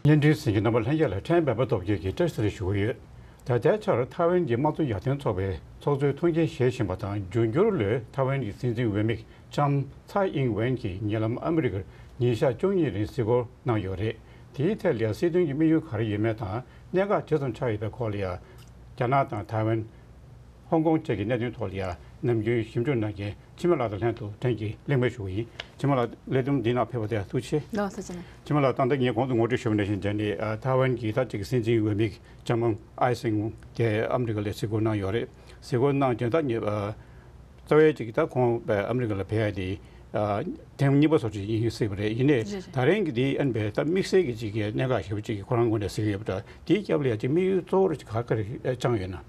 བརྙན་འཕྲིན་གཟིགས་མཁན་རྣམ་པ་ལྷན་རྒྱས་ལ་ཕྲན་སྤེན་པ་སྟོབས་རྒྱལ་གྱིས་བཀྲ་ཤིས་བདེ་ལེགས་ཞུ་གི་ཡོད། ད་ལྟའི་ཆར་ཐའེ་ཝན་གྱི་དམངས་གཙོ་ཡར་ཐོན་ཚོགས་པའི་ཚོགས་གཙོའི་ཐུགས་འགན་བཞེས་བཞིན་པ་དང་། འབྱུང་འགྱུར་ལོའི་ཐའེ་ཝན་གྱི་སྲིད་འཛིན་འོས་མི་ལྕམ་ཚའེ་ཨིན་ཝེན་གྱིས་ཉེ་ལམ་ཨ་མི་རི་ཀར་ཉིན་ཞག་བཅུ་གཉིས་རིང་གཟིགས་སྐོར་གནང་ཡོད་རེད། དེའི་ཐད་ལ་སྲིད་དོན་གྱི་དམིགས་ཡུལ་ག་རེ་ཡོད་མེད་དང་། གནད་འགག་ཇི་ཙམ་ཆགས་ཡོད་པའི་སྐོར་ལ་ཡང་རྒྱ་ནག་དང་ཐའེ་ཝན། ཧོང་ཀོང་བཅས་ཀྱི་གནད་དོན་ཐོག་ལ་ཡང་ནམ་རྒྱུན་ཞིབ་འཇུག་གནང་མཁན་འཆི་མེད་ལགས་དང་ལྷན་དུ་དྲན་གྱིས་གླེང་མོལ་ཞུ་གི་ཡིན། འཆི་མེད་ལགས་ཀླད་དུམ་འདི་ནང་ཕེབས་པ་དེ་ཡང་ཐུགས་རྗེ་ཆེ། ལགས་སོ་ཆེ་ལགས། འཆི་མེད་ལགས་ད་ལྟ་ངས་གོང་དུ་ངོ་སྤྲོད་ཞུས་པ་ནང་བཞིན་བྱས་ནས་ཨ་ཐའེ་ཝན་གྱི་ད་ཅིག་སྲིད་འཛིན་འོས་མི་ལྕམ་ཨའི་སིང་དེ་ཨ་མི་རི་ཀ་ལ་གཟིགས་སྐོར་གནང་ཡོད་རེད། གཟིགས་སྐོར་གནང་རྗེས་ད་ངས་ཨ་རྩ་བའི་ཅིག་ད་ཁོང་ཨ་མི་རི་ཀ་ལ་ཕེབས་ཡ་དེ་ཨ་ཐེངས་གཉིས་པ་སོགས་ཅིག་ཡིན་སྲིད་པ་རེད། ཡིན་ནའི་རེད་རེད། ད་རིང་གི་དེ་ཨ་ནི་བས་ད་དམིགས་བསལ་གྱི་ཅིག་གི་གནད་འགག་ཞེ་པོ་ཅིག་གི་ཁོ་རང་ངོས་ནས་གཟིགས་ཡོད་པ་འདྲ། དེའི་རྒྱབ་ལ་ཡ་ཅིག་དམིགས་ཡུལ་གཙོ་བོ་རེ་ཅིག་ག་ག་རེ་བཅངས་ཡོད་ན།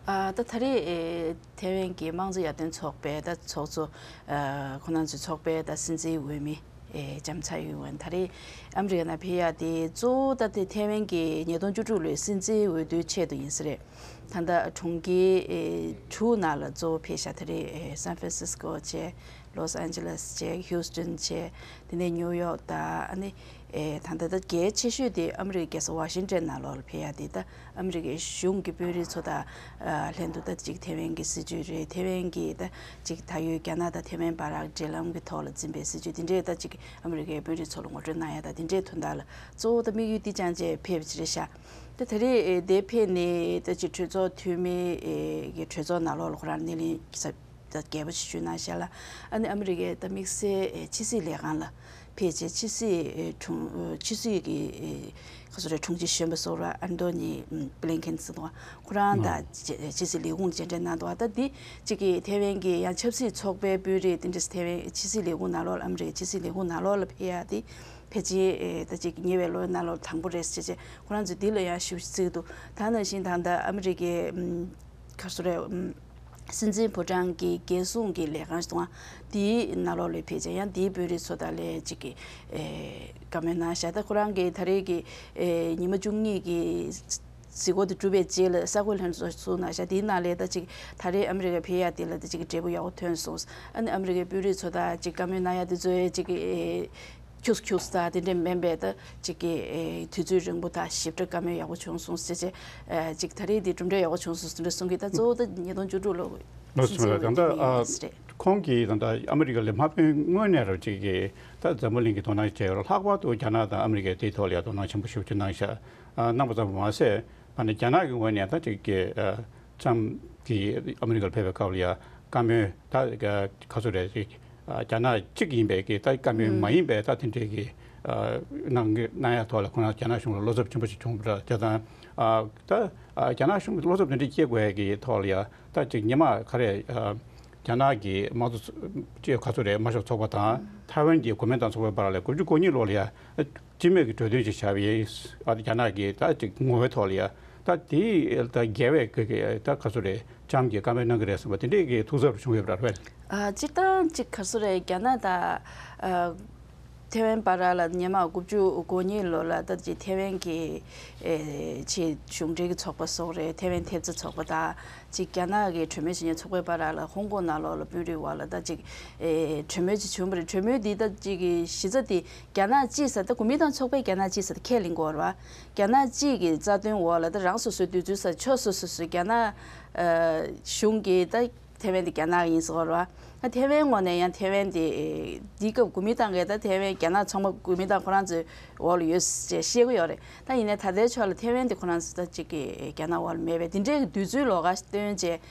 ཨ་ད་ད་རེས་ཨེ་ཐའེ་ཝན་གྱི་དམངས་གཙོ་ཡར་ཐོན་ཚོགས་པའི་ད་ཚོགས་གཙོ་ཨ་ཁོ་རང་ཚོའི་ཚོགས་པའི་ད་སྲིད་འཛིན་འོས་མི་ཨེ་ལྕམ་ཚའེ་ཡིན་ཝེན་ད་རེས་ཨ་མི་རི་ཀ་ནང་ཕེབས་ཡ་དེ་གཙོ་བོ་ད་དེ་ཐའེ་ཝན་གྱི་ཉིས་སྟོང་བཅུ་དྲུག་ལོའི་སྲིད་འཛིན་འོས་བསྡུའི་ཆེད་དུ་ཡིན་ས་རེད། ད་ལྟ་གྲོང་ཁྱེར་ཨེ་དྲུག་ནང་ལ་གཙོ་བོ་ཕེབས་ཤག་ད་རེས་ཨེ་སན་ཧྥ་རན་སིས་ཀོ་བྱས། ལོས་ཨན་ཇེ་ལེས་བྱས། ཧིའུ་སི་ཊོན་བྱས། དེ་ནས་ནིའུ་ཡོག་དང་ཨ་ནི་ཨེ་ད་ལྟ་ད་གལ་ཆེ་ཤོས་དེ་ཨ་མི་རི་ཀའི་རྒྱལ་ས་ཝ་ཤིང་ཊོན་ནང་ལོགས་ལ་ཕེབས་ཡ་དེ་ད་ཨ་མི་རི་ཀའི་གཞུང་གི་དཔོན་རིགས་ཚོ་དང་ཨ་ལྷན་དུ་ད་ཅིག་ཐའེ་ཝན་གྱི་སྲིད་བྱུས་རེད། ཐའེ་ཝན་གྱི་ད་ཅིག་ད་ཡོད་རྒྱ་ནག་དང་ཐའེ་ཝན་བར་འབྲེལ་ལམ་གྱི་ཐོག་ལ་འཛིན་པའི་སྲིད་བྱུས་དེ་འདྲས་ད་ཅིག་ཨ་མི་རི་ཀའི་དཔོན་རིགས་ཚོ་ལ་ངོ་སྤྲོད་གནང་ཡ་ད་དེ་འདྲས་དོན་དག་ལ་གཙོ་བོ་ད་དམིགས་ཡུལ་དེ་རྐྱང་བྱས་ཕེབས་པ་ཅིག་རེད་ཤག་ད་ད་རེས་ཨེ་དེ་ཕེབས་ནས་ད་ཅིག་གྲོས་ཚོགས་འཐུས་མི་ཨེ་གི་གྲོས་ཚོགས་ནང་ལོགས་ལ་ཁོ་རང་སྣེ་ལེན་ས་ད་རྒྱས་པོ་ཞིག་ཞུས་གནང་ཤག་ལ། ཨ་ནི་ཨ་མི་རི་ཀའི་ད་དམིགས་བསལ་ཨེ་ཕྱི་སྲིད་ལས་ཁང་ལ་ཕེབས་རྗེས་ཕྱི་སྲིད་ཨེ་དྲུང་ཨེ་ཕྱི་སྲིད་ཀྱི་ཨེ་ག་ཚོད་རེད་དྲུང་ཆེ་གཞོན་པ་ཟུར་པ་ཨན་ཐོ་ནི་ཨམ་བྷི་ལིན་ཁེན་ཟེར་འདུག་ཁོ་རང་དང་ཨ་ཕྱི་ཕྱི་སྲིད་ལས་ཁུངས་ལ་མཇལ་འཕྲད་གནང་འདུག་ད་འདི་གཅིག་གིས་ཐའེ་ཝན་གྱི་ཡང་ཆབ་སྲིད་ཚོགས་པའི་དཔོན་རིགས་དེ་འདྲ་ཐའེ་ཝན་ཕྱི་སྲིད་ལས་ཁུངས་ནང་ལོགས་ལ་ཨ་མི་རི་ཀའི་ཕྱི་སྲིད་ལས་ཁུངས་ནང་ལོགས་ལ་ཕེབས་ཡ་དེ་ཕལ་ཆེར་ཨེ་ད་ཅིག་ཉེ་བའི་ལོའི་ནང་ལོགས་དང་པོ་རེད་ཟེར་བྱས་ཁོ་རང་ཚོས་འདི་ལ་ཡང་ཞིབ་ཅིག་བརྩི་གི་འདུག་ད་ནང་བཞིན་ད་ལྟ་ཨ་མི་རི་ཀའི་ཨམ་ག་ཚོད་རེད་ཨམ་སྲིད་འཛིན་ཕོ་བྲང་གི་རྒྱལ་སྲུང་གི་ལས་ཁང་ཞིག་འདུག་ཨ། དེའི་ནང་ལོགས་ལ་ཕེབས་བྱས་ཡང་དེའི་དཔོན་རིགས་ཚོ་དང་ལས་ཅིག་གི་ཨེ་བཀའ་མོལ་གནང་ཤག་ད་ཁོ་རང་གིས་ད་རེས་ཀྱི་ཨེ་ཉི་མ་བཅུ་གཉིས་ཀྱི་གཟིགས་སྐོར་དེ་གྲུབ་པའི་རྗེས་ལ་གསར་འགོད་ལྷན་ཚོགས་ཚུགས་གནང་ཤག་དེའི་ནང་ལས་ད་ཅིག་ད་རེས་ཨ་མི་རི་ཀ་ཕེབས་ཡ་དེ་ལ་ད་ཅིག་འབྲས་བུ་ཡག་པོ་ཐོན་སོང་། ཨ་ནི་ཨ་མི་རི་ཀའི་དཔོན་རིགས་ཚོ་དང་ཅིག་བཀའ་མོལ་གནང་ཡ་དེ་ཚོའི་ཅིག་ཨེ་ཁྱུག་ཁྱུག་ས་དེ་འདྲ་མིན་པའི་ད་ཅིག་གི་ཨེ་དུས་ཚོད་རིང་པོ་དང་ཞིབ་ཕྲ་བཀའ་མོལ་ཡག་པོ་བྱུང་སོང་ཟེར་བྱས་ཨེ་ཅིག་ད་རེས་དེ་གྲུབ་འབྲས་ཡག་པོ་བྱུང་སོང་ཟེར་འདྲ་གསུང་གི་ད་གཙོ་བོ་ད་ཉིས་སྟོང་བཅུ་དྲུག་ལོ་ལོ་སྲིད་འཛིན་ཟེར་བ་འོས་ད་བསྡུ་ལེན་ཡིན་ཟེར་རེད། ཁོང་གིས་ད་ལྟ་ཨ་མི་རི་ཀ་ལ་མ་ཕེབས་སྔོན་ནས་ར་ཅིག་གི་ད་འཛམ་བུ་གླིང་གི་དོ་སྣང་བྱས་ཡོད་རེད། ལྷག་པར་དུ་རྒྱ་ནག་དང་ཨ་མི་རི་ཀའི་དེའི་ཐོག་ལ་ཡང་དོ་སྣང་ཆེན་པོ་ཞེ་པོ་ཅིག་གནང་ཤག་ཨ་གནང་པ་ཙམ་མ་ཟད་ཕ་ནས་རྒྱ་ནག་གི་ངོས་ནས་ད་ཅིག་གི་ཨ་ཙམ་གྱི་ཨ་མི་རི་ཀར་ཕེབས་པའི་སྐབས་ལ་ཡང་བཀའ་མོལ་ད་ག་ཚོད་རེད་ཅིག་ཨ་རྒྱ་ནག་གཅིག་ཡིན་པའི་གི་ད་བཀའ་མོལ་མ་ཡིན་པའི་ད་དེ་འདྲའི་གི་ཨ་གནང་གི་གནང་ཡ་ཐོག་ལ་ཁོ་རང་རྒྱ་ནག་གཞུང་ལ་བློ་འཚབ་ཆེན་པོ་ཞིག་བྱུང་བ་རེད། དེ་དང་ཨ་ད་ཨ་རྒྱ་ནག་གཞུང་གི་བློ་འཚབ་དེ་འདྲ་སྐྱེ་དགོས་ཡ་གི་ཐོག་ལ་ཡང་ད་ཅིག་ཉི་མ་ག་རེ་ཨ་རྒྱ་ནག་གི་དམངས་གཙོ་ཅིག་ག་ཚོད་རེད་དམར་ཤོག་ཚོགས་པ་དང་ཐའེ་ཝན་གྱི་གོ་མིན་ཏང་ཚོགས་པའི་བར་ལ་དགུ་བཅུ་གོ་གཉིས་ལོ་ལ་ཡ་སྤྱི་མོས་ཀྱི་གྲོས་མཐུན་ཞིག་བཞག་པ་ཡིན། ཨ་རྒྱ་ནག་གི་ད་ཅིག་ངོ་བོའི་ཐོག་ལ་ཡ་ད་དེ་ད་རྒྱལ་བའི་གི་གི་ད་ག་ཚོད་རེད་ལྕམ་གྱིས་བཀའ་མོལ་གནང་གི་རེད་གསུངས་པ་དེ་འདྲས་ཀྱི་ཐུགས་འཚབ་བྱུང་ཡོད་པ་རེད། ཨ་སྤྱིར་བཏང་ཅིག་ག་ཚོད་རེད་རྒྱ་ནག་དང་ཨ་ཐའེ་ཝན་བར་ལ་ཉི་མ་དགུ་བཅུ་གོ་གཉིས་ལོ་ལ་ད་ཅིག་ཐའེ་ཝན་གྱི་ཨེ་ཆེས་གཞུང་འབྲེལ་གྱི་ཚོགས་པ་སོགས་རེད། ཐའེ་ཝན་ཐེབས་རྩ་ཚོགས་པ་དང་ཅིག་རྒྱ་ནག་གི་གྲོས་མོལ་བྱེད་མཁན་ཚོགས་པའི་བར་ལ་ཧོང་ཀོང་ནང་ལོགས་ལ་དཔོན་རིགས་བར་ལ་ད་ཅིག་ཨེ་གྲོས་མོལ་ཅིག་བྱུང་བ་རེད། གྲོས་མོལ་འདི་ད་ཅིག་གི་གཞི་རྩ་དེ་རྒྱ་ནག་གཅིག་ཟེར་ད་གོ་མིན་ཏང་ཚོགས་པས་རྒྱ་ནག་གཅིག་ཟེར་ད་ཁས་ལེན་དགོས་རེད་བ། རྒྱ་ནག་གཅིག་གི་རྩ་དོན་འོག་ལ་ད་རང་སོ་སོའི་འདོད་ཚུལ་ས་ཕྱོགས་སོ་སོ་སོའི་རྒྱ་ནག་ཨ་གཞུང་གི་ད་ཐའེ་ཝན་དེ་རྒྱ་ནག་ཡིན་ཟེར་བ་རེད་བ། ད་ཐའེ་ཝན་ངོས་ནས་ཡང་ཐའེ་ཝན་དེ་འདི་སྐབས་གོ་མིན་ཏང་གིས་ད་ཐའེ་ཝན་རྒྱ་ནག་ཚང་མ་གོ་མིན་ཏང་ཁོ་རང་ཚོའི་འོག་ལ་ཡོད་ཅེས་བཤད་ཀྱི་ཡོད་རེད། ད་ཡིན་ནའི་ད་ལྟའི་ཆ་ལ་ཐའེ་ཝན་དེ་ཁོ་རང་ཚོ་ད་ཅིག་གི་རྒྱ་ནག་འོག་ལ་མེད་པས་དེ་འདྲའི་གི་འདོད་ཚུལ་ལོགས་ཀ་བཏོན་བྱས་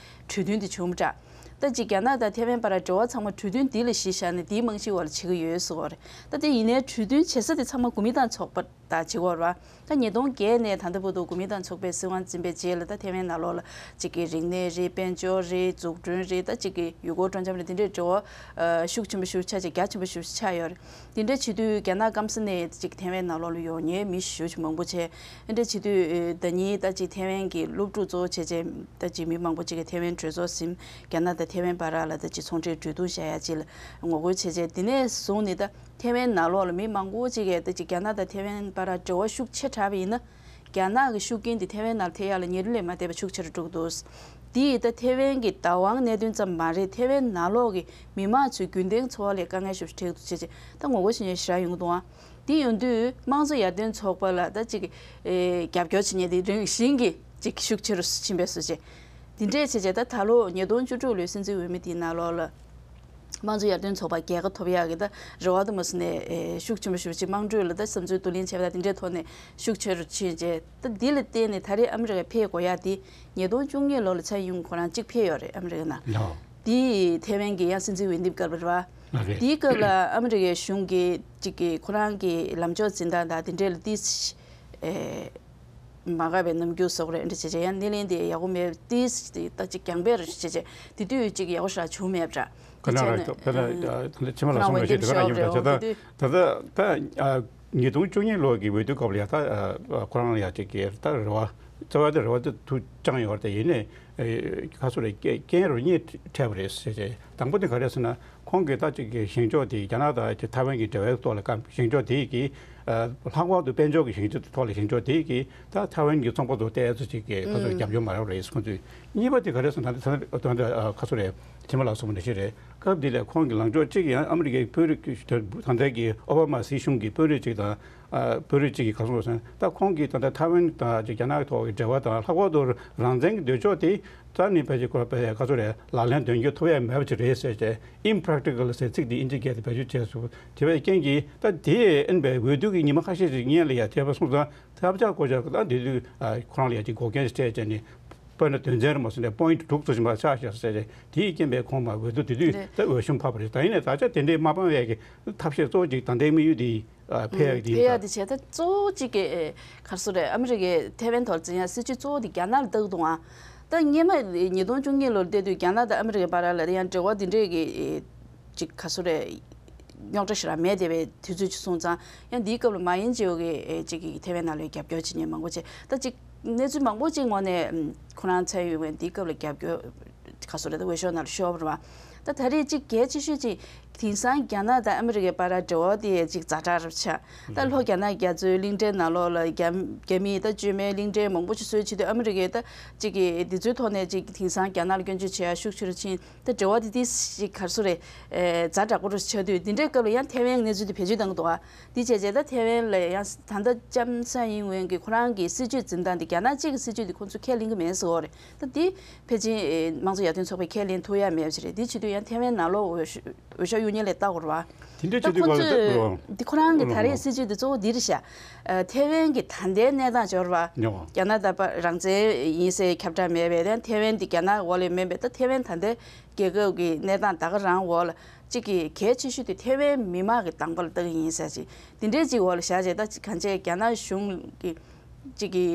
གྲོས་མཐུན་དེ་བྱུང་མི་དྲག་ད་ཅིག་རྒྱ་ནག་དང་ཐའེ་ཝན་བར་འབྲེལ་བ་ཚང་མ་གྲོས་མཐུན་འདི་ལ་གཞི་བཞག་ནས་འདིའི་རྨང་གཞིའི་འོག་ལ་བྱེད་ཀྱི་ཡོད་ཟེར་བ་རེད། ད་དེ་ཡིན་ནའི་གྲོས་མཐུན་བྱེད་ས་དེ་ཚང་མ་གོ་མིན་ཏང་ཚོགས་པ་དང་བྱེད་དགོས་རེད་བ། ད་ཉིས་སྟོང་བརྒྱད་ནས་ད་ལྟ་བར་དུ་གོ་མིན་ཏང་ཚོགས་པའི་སྲིད་དབང་འཛིན་པའི་རྗེས་ལ་ད་ཐའེ་ཝན་ནང་ལོགས་ལ་གཅིག་གི་རིག་གནས་རེད། དཔལ་འབྱོར་རེད། འཛུགས་སྐྲུན་རེད། ད་གཅིག་གི་ཡུལ་སྐོར་སྤྲོ་འཆམ་རེད། དེ་འདྲའི་འབྲེལ་བ་ཨ་ཤུགས་ཆེན་པོ་ཞེ་པོ་ཆགས་ཅིག་རྒྱ་ཆེན་པོ་ཞེ་པོ་ཆགས་ཡོད་རེད། དེ་འདྲ་བྱེད་དུས་རྒྱ་ནག་སྐམ་ས་ནས་གཅིག་ཐའེ་ཝན་ནང་ལོགས་ལ་ཡོང་མཁན་མི་ཞེ་པོ་ཅིག་མང་པོ་བྱས། དེ་འདྲ་བྱེད་དུས་ཨ་ཟླ་ཉིན་ད་གཅིག་ཐའེ་ཝན་གྱི་སློབ་ཕྲུག་གཙོ་བོ་བྱས་བྱས་ད་གཅིག་མི་མང་པོ་ཅིག་གིས་ཐའེ་ཝན་གྲོས་ཚོགས་ཟིན། རྒྱ་ནག་དང་ཐའེ་ཝན་བར་ལ་ད་གཅིག་ཚོང་འབྲེལ་གྲོས་བསྡུར་བྱ་ཡ་ཅིག་ལ་ངོ་རྒོལ་བྱས་བྱས། དེ་ནས་བཟུང་ནས་ད་ཐའེ་ཝན་ནང་ལོགས་ལ་མི་མང་པོ་ཅིག་གིས་ད་ཅིག་རྒྱ་ནག་དང་ཐའེ་ཝན་བར་འབྲེལ་བ་ཤུགས་ཆེ་དྲགས་པ་ཡིན་ན། རྒྱ་ནག་གི་ཤུགས་རྐྱེན་དེ་ཐའེ་ཝན་ནང་ཐེབས་ཡག་ལ་ཉེ་རིང་ལས་མ་བསྡད་པ་ཤུགས་ཆེ་རུ་འགྲོ་གི་འདུག་དེ་ཡིས་ད་ཐའེ་ཝན་གྱི་བདག་དབང་གནད་དོན་ཙམ་མ་རེད། ཐའེ་ཝན་ནང་ལོགས་ཀྱི་མི་མང་ཚོའི་རྒྱུན་ལྡན་འཚོ་བ་ལ་དཀའ་ངལ་ཞེ་པོ་ཅིག་འཕྲད་ཀྱི་འདུག་ཅེས་ཅེས་ད་ངོ་རྒོལ་བྱེད་མཁན་ཞེ་དྲག་ཡོང་གི་འདུག་ཨང་། དེ་ཡོང་དུས་དམངས་གཙོ་ཡར་ཐོན་ཚོགས་པ་ལ་ད་ཅིག་ཨེ་རྒྱབ་སྐྱོར་བྱེད་མཁན་དེ་རིང་བཞིན་གྱི་ཅིག་ཤུགས་ཆེ་རུ་ཕྱིན་པའི་བཟོ་བྱས། དེ་འདྲས་བྱས་བྱས་ད་ད་ལོ་ཉིས་སྟོང་བཅུ་དྲུག་ལོའི་སྲིད་འཛིན་འོས་མི་དེའི་ནང་ལོགས་ལ། དམངས་གཙོ་ཡར་ཐོན་ཚོགས་པ་རྒྱལ་ཁ་ཐོབ་ཡག་གི་ད་རེ་བ་དུ་མ་སོང་ནས་ཨེ་ཤུགས་ཆེན་པོ་ཞེ་པོ་ཅིག་དམངས་ཁྲོད་ལ་ད་བསམ་ཚུལ་བསྡུ་ལེན་བྱས་པ་དང་དེ་འདྲའི་ཐོག་ནས་ཤུགས་ཆེ་རུ་ཕྱིན་རྗེས། ད་འདི་ལ་བརྟེན་ནས་ད་རེས་ཨ་མི་རི་ཀ་ཕེབས་དགོས་ཡག་དེ་ཉིས་སྟོང་བཅུ་གཉིས་ལོ་ལ་ཚེ་ཡུང་ཁོ་རང་གཅིག་ཕེབས་ཡོད་རེད་ཨ་མི་རི་ཀ་ནང་། ལགས། དེ་ཐའེ་ཝན་གྱི་ཡང་སྲིད་འཛིན་འོས་འདེམས་སྐབས་རེད་བ། ལགས་རེད། དེའི་སྐབས་ལ་ཨ་མི་རི་ཀའི་གཞུང་གིས་གཅིག་གི་ཁོ་རང་གི་ལམ་ཕྱོགས་འཛིན་སྟངས་དང་དེ་འབྲེལ་ལ་ཏིས་ཨེ། མ་དགའ་བའི་རྣམ་འགྱུར་བཟོ་གི་རེད་འདྲ་བྱས་བྱས་ཡང་སྣེ་ལེན་དེ་ཡག་པོ་མེད་ཏིས་ད་ཅིག་རྒྱང་འབད་རུ་བྱས་བྱས་དེ་དུས་ཅིག་ཡག་པོ་ཞེ་དྲག་བྱུང་མེད་པ་འདྲ། ཁོ་རང་ལ་ད་ད་ད་ཕྱི་མ་ལ་སོང་བ་ཞིག་དེ་ག་རང་ཡིན་པ་འདྲ་བྱས། ད་ད་ད་ད་ཉིས་སྟོང་བཅུ་གཉིས་ལོ་གི་འོས་བསྡུ་སྐབས་ལ་ཡ་ད་ཁོ་རང་ལ་ཡ་ཅིག་གི་ད་རེ་བ་རྩ་བ་དེ་རེ་བ་དེ་ཐུགས་བཅངས་ཡོད་རེད། ཡིན་ནའི་ཁ་སོ་རེ་རྐྱེན་རུ་གཉིས་འཕྲད་པ་རེད་ཟེར་བྱས། དང་པོ་དེ་ག་རེ་ཟེར་ན། ཁོང་གིས་ད་ཅིག་གི་བཞེངས་ཕྱོགས་དེ་རྒྱ་ནག་དང་ཐའེ་ཝན་གྱི་འབྲེལ་བའི་ཐོག་ལ་བཀའ་བཞེངས་ཕྱོགས་དེ་གི་ལྷག་པར་དུ་དཔལ་འབྱོར་གྱི་བཞེངས་ཕྱོགས་ཐོག་ལ་བཞེངས་ཕྱོགས་དེ་གི་ད་ཐའེ་ཝན་གྱི་ཚོང་པ་ཚོ་ཏོག་ཙམ་ཅིག་གི་ཁ་ཚོ་རྒྱབ་སྐྱོར་མ་རག་རེད་ཁོང་ཚོས། གཉིས་པ་དེ་ག་རེ་ཟེར་ན་ད་ད་ད་ཁ་སོ་རེད། དེ་མ་ལགས་སོ་མ་འདྲ་ཞིག་རེད། སྐབས་དེ་ལ་ཁོང་གི་ལངས་ཕྱོགས་གཅིག་ཡང་ཨ་མི་རི་ཀའི་དཔོན་རིགས་ད་ལྟའི་གི་ཨོ་བྷ་མ་སྲིད་གཞུང་གི་དཔོན་རིགས་གཅིག་དང་། ཨ་དཔོན་རིགས་གཅིག་གིས་ག་རེ་གསུངས་ཟེར་ན། ད་ཁོང་གིས་ད་ལྟ་ཐའེ་ཝན་དང་ཅིག་རྒྱ་ནག་གི་ཐོག་གི་འབྲེལ་བ་དང་ལྷག་པར་དུ་རང་བཙན་གྱི་འདོད་ཕྱོགས་དེ་རྩ་ནས་ཕལ་ཆེར་ཁོ་པའི་ག་ཚོད་རེད་ལག་ལེན་དོན་འཁྱོལ་ཐུབ་ཡ་མེད་པ་ཅིག་རེད་ཟེར་བྱས། ཨིམ་པ་རེག་ཊི་ཀལ་ཟེར་ཚིག་དེ་ཨིན་ཇི་སྐད་དུ་བེད་སྤྱོད་བྱས་སོང་། དེ་བས་རྐྱེན་གྱིས་ད་དེ་ཨེན་པའི་འོས་བསྡུ་གི་ཉི་མ་ཁ་ཤས་ཤིག་སྔོན་ལ་ཡ་ཐེ་བ་སོང་ཙང་ཐབས་ཆག་གོ་ཆག་ད་དེ་དུས་ཁོ་རང་ལ་ཡ་ཅིག་འགོག་རྐྱེན་ཞིག་སྤྲད་བྱས་ནས་དཔེར་ན་དོན་ཚན་རེ་མ་སོང་ནས་པོ་ཡིན་ཊི་དྲུག་ཙམ་ཞིག་མར་ཆག་བཞག་ཟེར་བྱས། དེའི་རྐྱེན་པས་ཁོང་མར་འོས་བསྡུ་དེ་དུས་ད་འོས་ཤོག་ཕབ་པ་རེད། ད་ཡིན་ནའི་ད་ཆ་དེ་འདྲའི་མ་སྤང་བའི་གི་ཐབས་ཤེས་གཙོ་བོ་ཅིག་ད་ལྟའི་དམིགས་ཡུལ་དེ། ཨ་ཕེ་ཡག་དེ་ཕེ་ཡག་ཡིན་པ། དེ་བྱས་ད་གཙོ་བོ་གཅིག་གི་ཨེ་ག་རེ་ཟེར་རེད། ཨ་མི་རི་ཀའི་ཐའེ་ཝན་ཐོག་ལ་འཛིན་ཡག་སྲིད་ཇུས་གཙོ་བོ་དེ་རྒྱ་ནག་ལ་ལྟ་གི་འདུག་ཨ། ད་སྔོན་མ་ཉིས་སྟོང་བཅུ་གཉིས་ལོར་བལྟས་དུས་རྒྱ་ནག་དང་ཨ་མི་རི་ཀའི་བར་ལ་ཡང་འབྲེལ་བ་དེ་འདྲས་ཀྱི་ཨེ་ཅིག་ག་རེ་ཟེར་རེད། རྙོག་དྲ་ཞེ་དྲག་མེད་བསྡད་པའི་དུས་ཚོད་ཅིག་སོང་ཙང་ཡང་འདིའི་སྐབས་ལ་མ་ཡིན་ཅིའོ་གིས་ཨེ་ཅིག་གི་ཐའེ་ཝན་ནང་ལ་རྒྱབ་སྐྱོར་བྱེད་མཁན་མང་པོ་བྱས། ད་ཅིག་གནས་ཚུལ་མང་པོ་ཅིག་ངོས་ནས་ཁོ་རང་ཚའེ་ཡིན་ཝེན་འདིའི་སྐབས་ལ་རྒྱབ་སྐྱོར་ག་རེ་ཟེར་རེད། ད་འོས་ཤོག་ནང་ལ་ཤོར་བ་རེད་བ། ད་ད་རེས་གཅིག་གལ་ཆེ་ཤོས་གཅིག་དེང་སང་རྒྱ་ནག་དང་ཨ་མི་རི་ཀའི་བར་འབྲེལ་བ་དེ་གཅིག་ཛ་དྲག་རུ་ཆགས། ད་ལྷོ་རྒྱ་ནག་རྒྱ་མཚོའི་གླིང་ཕྲན་ནང་ལོགས་ལ་རྒྱ་རྒྱ་མིས་ད་བཅོས་མའི་གླིང་ཕྲན་མང་པོ་ཞིག་བཟོས་བྱེད་དུས་ཨ་མི་རི་ཀས་ད་གཅིག་གི་འདི་ཚོའི་ཐོག་ནས་གཅིག་དེང་སང་རྒྱ་ནག་ལ་སྐྱོན་བརྗོད་བྱེད་ཡ་ཤུགས་ཆེ་རུ་ཕྱིན། ད་འབྲེལ་བ་དེ་ཏིས་ཞིག་ག་རེ་ཟེར་རེད། ཛ་དྲག་པོ་རུ་ཆགས་དུས་འདི་འདྲའི་སྐབས་ལ་ཡང་ཐའེ་ཝན་གནས་ཚུལ་དེ་བེད་སྤྱོད་གཏང་གི་འདུག་ཨ། འདི་བྱས་རྗེས་ད་ཐའེ་ཝན་ལ་ཡང་ད་ལྟ་ལྕམ་སའེ་ཡིན་ཝེན་གྱི་ཁོ་རང་གི་སྲིད་ཇུས་འཛིན་སྟངས་དེ་རྒྱ་ནག་གཅིག་གི་སྲིད་ཇུས་དེ་ཁོང་ཚོ་ཁས་ལེན་གྱི་མེད་ཟེར་བ་རེད། ད་འདི་ཕལ་ཆེར་ཨེ་དམངས་གཙོ་ཡར་ཐོན་ཚོགས་པས་ཁས་ལེན་ཐུབ་ཡ་མེད་པ་ཞིག་རེད། འདི་བྱེད་དུས་ཡང་ཐའེ་ཝན་ནང་ལོགས་འོས་ཤོག་འོས་ཤོག་གཡུག་མཁན་ལ་ལྟ་དགོས་རེད་བ། དེ་འདྲ་ད་བྱེད་དུས་ཁོ་ག་ལ་ཚོས་ད་འདི་ཁོ་རང་གི་ད་རེས་སྲིད་ཇུས་འདི་གཙོ་བོ་འདི་རེད་ཤག་ཨ་ཐའེ་ཝན་གྱི་ད་ལྟའི་གནས་སྟངས་འབྱོར་བ། ཉོ་རྒྱ་ནག་ད་པ་རང་བཙན་ཡིན་ཟེར་ཁྱབ་བསྒྲགས་མེད་པས་ད་ཐའེ་ཝན་འདི་རྒྱ་ནག་འོག་ལ་མེད་པས། ད་ཐའེ་ཝན་ད་ལྟའི་རྒྱལ་ཁབ་ཀྱི་གནས་སྟངས་ད་ག་རང་འོག་ལ་གཅིག་གི་གལ་ཆེ་ཤོས་དེ་ཐའེ་ཝན་མི་མང་གི་དང་པོ་ལ་ལྟ་གི་ཡིན་ཟེར་ཅིག་འདི་འདྲའི་ཅིག་འོག་ལ་བཞག་བྱས་ད་གང་བྱས་རྒྱ་ནག་གཞུང་གི་གཅིག་གི་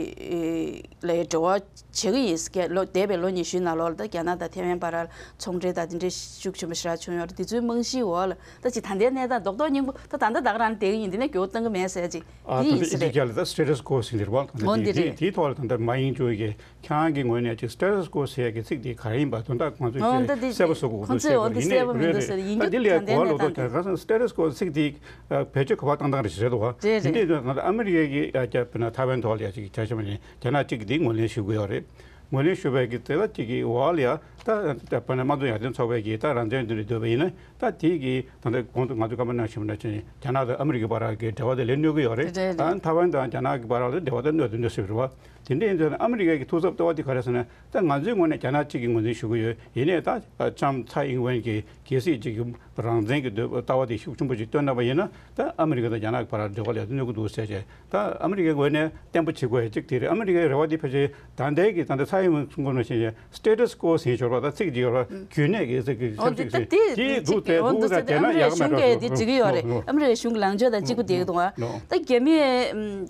ལ་འབྲེལ་བ་བྱེད་ཀྱི་ཡིན་ཟེར། ལོ་འདས་པའི་ལོ་ཉི་ཤུའི་ནང་ལོགས་ལ་ད་རྒྱ་ནག་དང་ཐའེ་ཝན་བར་ལ་ཚོང་འབྲེལ་དང་དེ་འདྲའི་ཤུགས་ཆེན་པོ་ཞེ་དྲག་བྱུང་ཡོད་རེད། དེ་ཚོའི་རྨང་གཞིའི་འོག་ལ་ད་ཅིག་ད་ལྟའི་གནས་སྟངས་རྡོག་རྡོག་སྙིང་པོ་ད་ད་ལྟ་ད་ག་རང་བསྡད་ཀྱི་ཡིན། འདི་ནས་འགྱུར་བ་གཏོང་གི་མེད་ཟེར་ཅིག་ཨ་དེ་ད་ཡིན་ད་ཟེར་ཨིན་ཇི་རེད། སྐད་ལ་ད་སི་ཊེ་ཊས་ཀོ་ཟེར་གྱི་རེད་བ། ད་འོ་འདི་འདི་རེད། དེའི་ཐོག་ལ་ད་ལྟ་མ་ཡིན་ཅོ་གི་ཁྱེད་རང་གི་ངོས་ནས་ཅིག་སི་ཊེ་ཊས་ཀོ་ཟེར་ཡ་གི་ཚིག་དེ་ག་རེ་ཡིན་པ་དོན་དག་ཁོང་ཚོས་འོ་ཅིག་ད་འདི་གསལ་པོ་བཟོ་དགོས་ཁོང་ཚོས་འོ་འདི་ཀྱི་གསལ་པོ་མི་འདུག་ཟེར། ཡིན་རྒྱུ་ད་འདི་ལས་ད་གོ་བ་ལོག་ཐོག་ད་ག་རང་སི་ཊེ་ཊས་ཀོ་ཚིག་དེ་བེད་སྤྱོད་ག་པར་བཏང་སྟངས་རེ་ཞིག་རེད་དོ། རེད་རེད། དེ་འདྲའི་ད་ཨ་མི་རི་ཀའི་གི་ཨ་ཀྱ་བོད་ན་ཐའེ་ཝན་ཐོག་ལ་ཡ་ཅིག་ཆ་ཤས་མ་ནས་རྒྱ་ནག་གཅིག་གི་དེ་ངོས་ལེན་ཞུ་གི་ཡོད་རེད། ངོས་ལེན་ཞུ་བའི་གི་དེ་ལ་གཅིག་གི་འོག་ལ་ཡ་ད་ད་བོད་ན་དམངས་གཙོ་ཡར་ཐོན་ཚོགས་པའི་གི་ད་རང་བཙན་འདི་འདྲ་འདོད་པ་ཡིན་ན་ད་དེ་གི་ད་ལྟ་གོང་དུ་ང་ཚོ་སྐར་མ་ནང་བཞིན་པ་ན་ཅིག་རྒྱ་ནག་དང་ཨ་མི་རི་ཀའི་བར་གི་འབྲེལ་བ་དེ་ལས་གནོད་གི་ཡོད་རེད། རེད་རེད། ད་ཐའེ་ཝན་དང་རྒྱ་ནག་གི་བར་ལ་འབྲེལ་བ་དེ་གནོད་དེ་གནོད་སྲིད་པ་རེད་བ། དེ་འདྲ་ཡིན་ཙང་ཨ་མི་རི་ཀའི་གི་ཐུགས་འཚབ་ལྟ་བ་དེ་ག་རེ་ཟེར་ན། ད་ང་ཚོའི་ངོས་ནས་རྒྱ་ནག་གཅིག་གི་ངོས་འཛིན་ཞུ་གི་ཡོད། ཡིན་ནའི་ད་ལྕམ་ཚའེ་ཨིན་ཝེན་གྱིས་གལ་སྲིད་གཅིག་གི་རང་བཙན་གྱི་འདོད་ལྟ་བ་དེ་ཤུགས་ཆེན་པོ་ཞིག་བཏོན་གནང་བ་ཡིན་ན་ད་ཨ་མི་རི་ཀ་དང་རྒྱ་ནག་གི་བར་འབྲེལ་བ་ལ་གནོད་ཀྱི་འདུག་ཟེར་བྱས། ད་ཨ་མི་རི་ཀའི་ངོས་ནས་བརྟན་པོ་བྱེད་དགོས་ཡ་གཅིག་དེ་རེད། ཨ་མི་རི་ཀའི་རེ་བ་དེ་ཕལ་ཆེར་ད་ལྟའི་གི་ད་ལྟ་ཚའེ་ཨིན་ཝེན་གསུང་གོ་ནང་བཞིན་སི་ཊེ་ཊས་ཀོ་ཟེར་ཞོར་ལ་ད་ཚིག་ཅིག་ཡོད་ར། རྒྱུན་གནས་ཀྱི་ཚིག་གི་ཨོ་ཆབ་དེ་ཅིག་ད་ཟེར་དེ་དེ་འདུག་ཟེར་འདུག་ད་དེ་ན་ཡག་མེད་འགྲོ་འདུག་ཨ་མི་རི་ཀའི་གཞུང་གིས་དེ་བྱེད་ཀྱི་ཡོད་རེད། ཨ་མི་རི་ཀའི་གཞུང་གི་ལངས་ཕྱོགས་དང་གཅིག་པ་དེ་གི་འདུག་ཨ། ད་རྒྱ་མིས་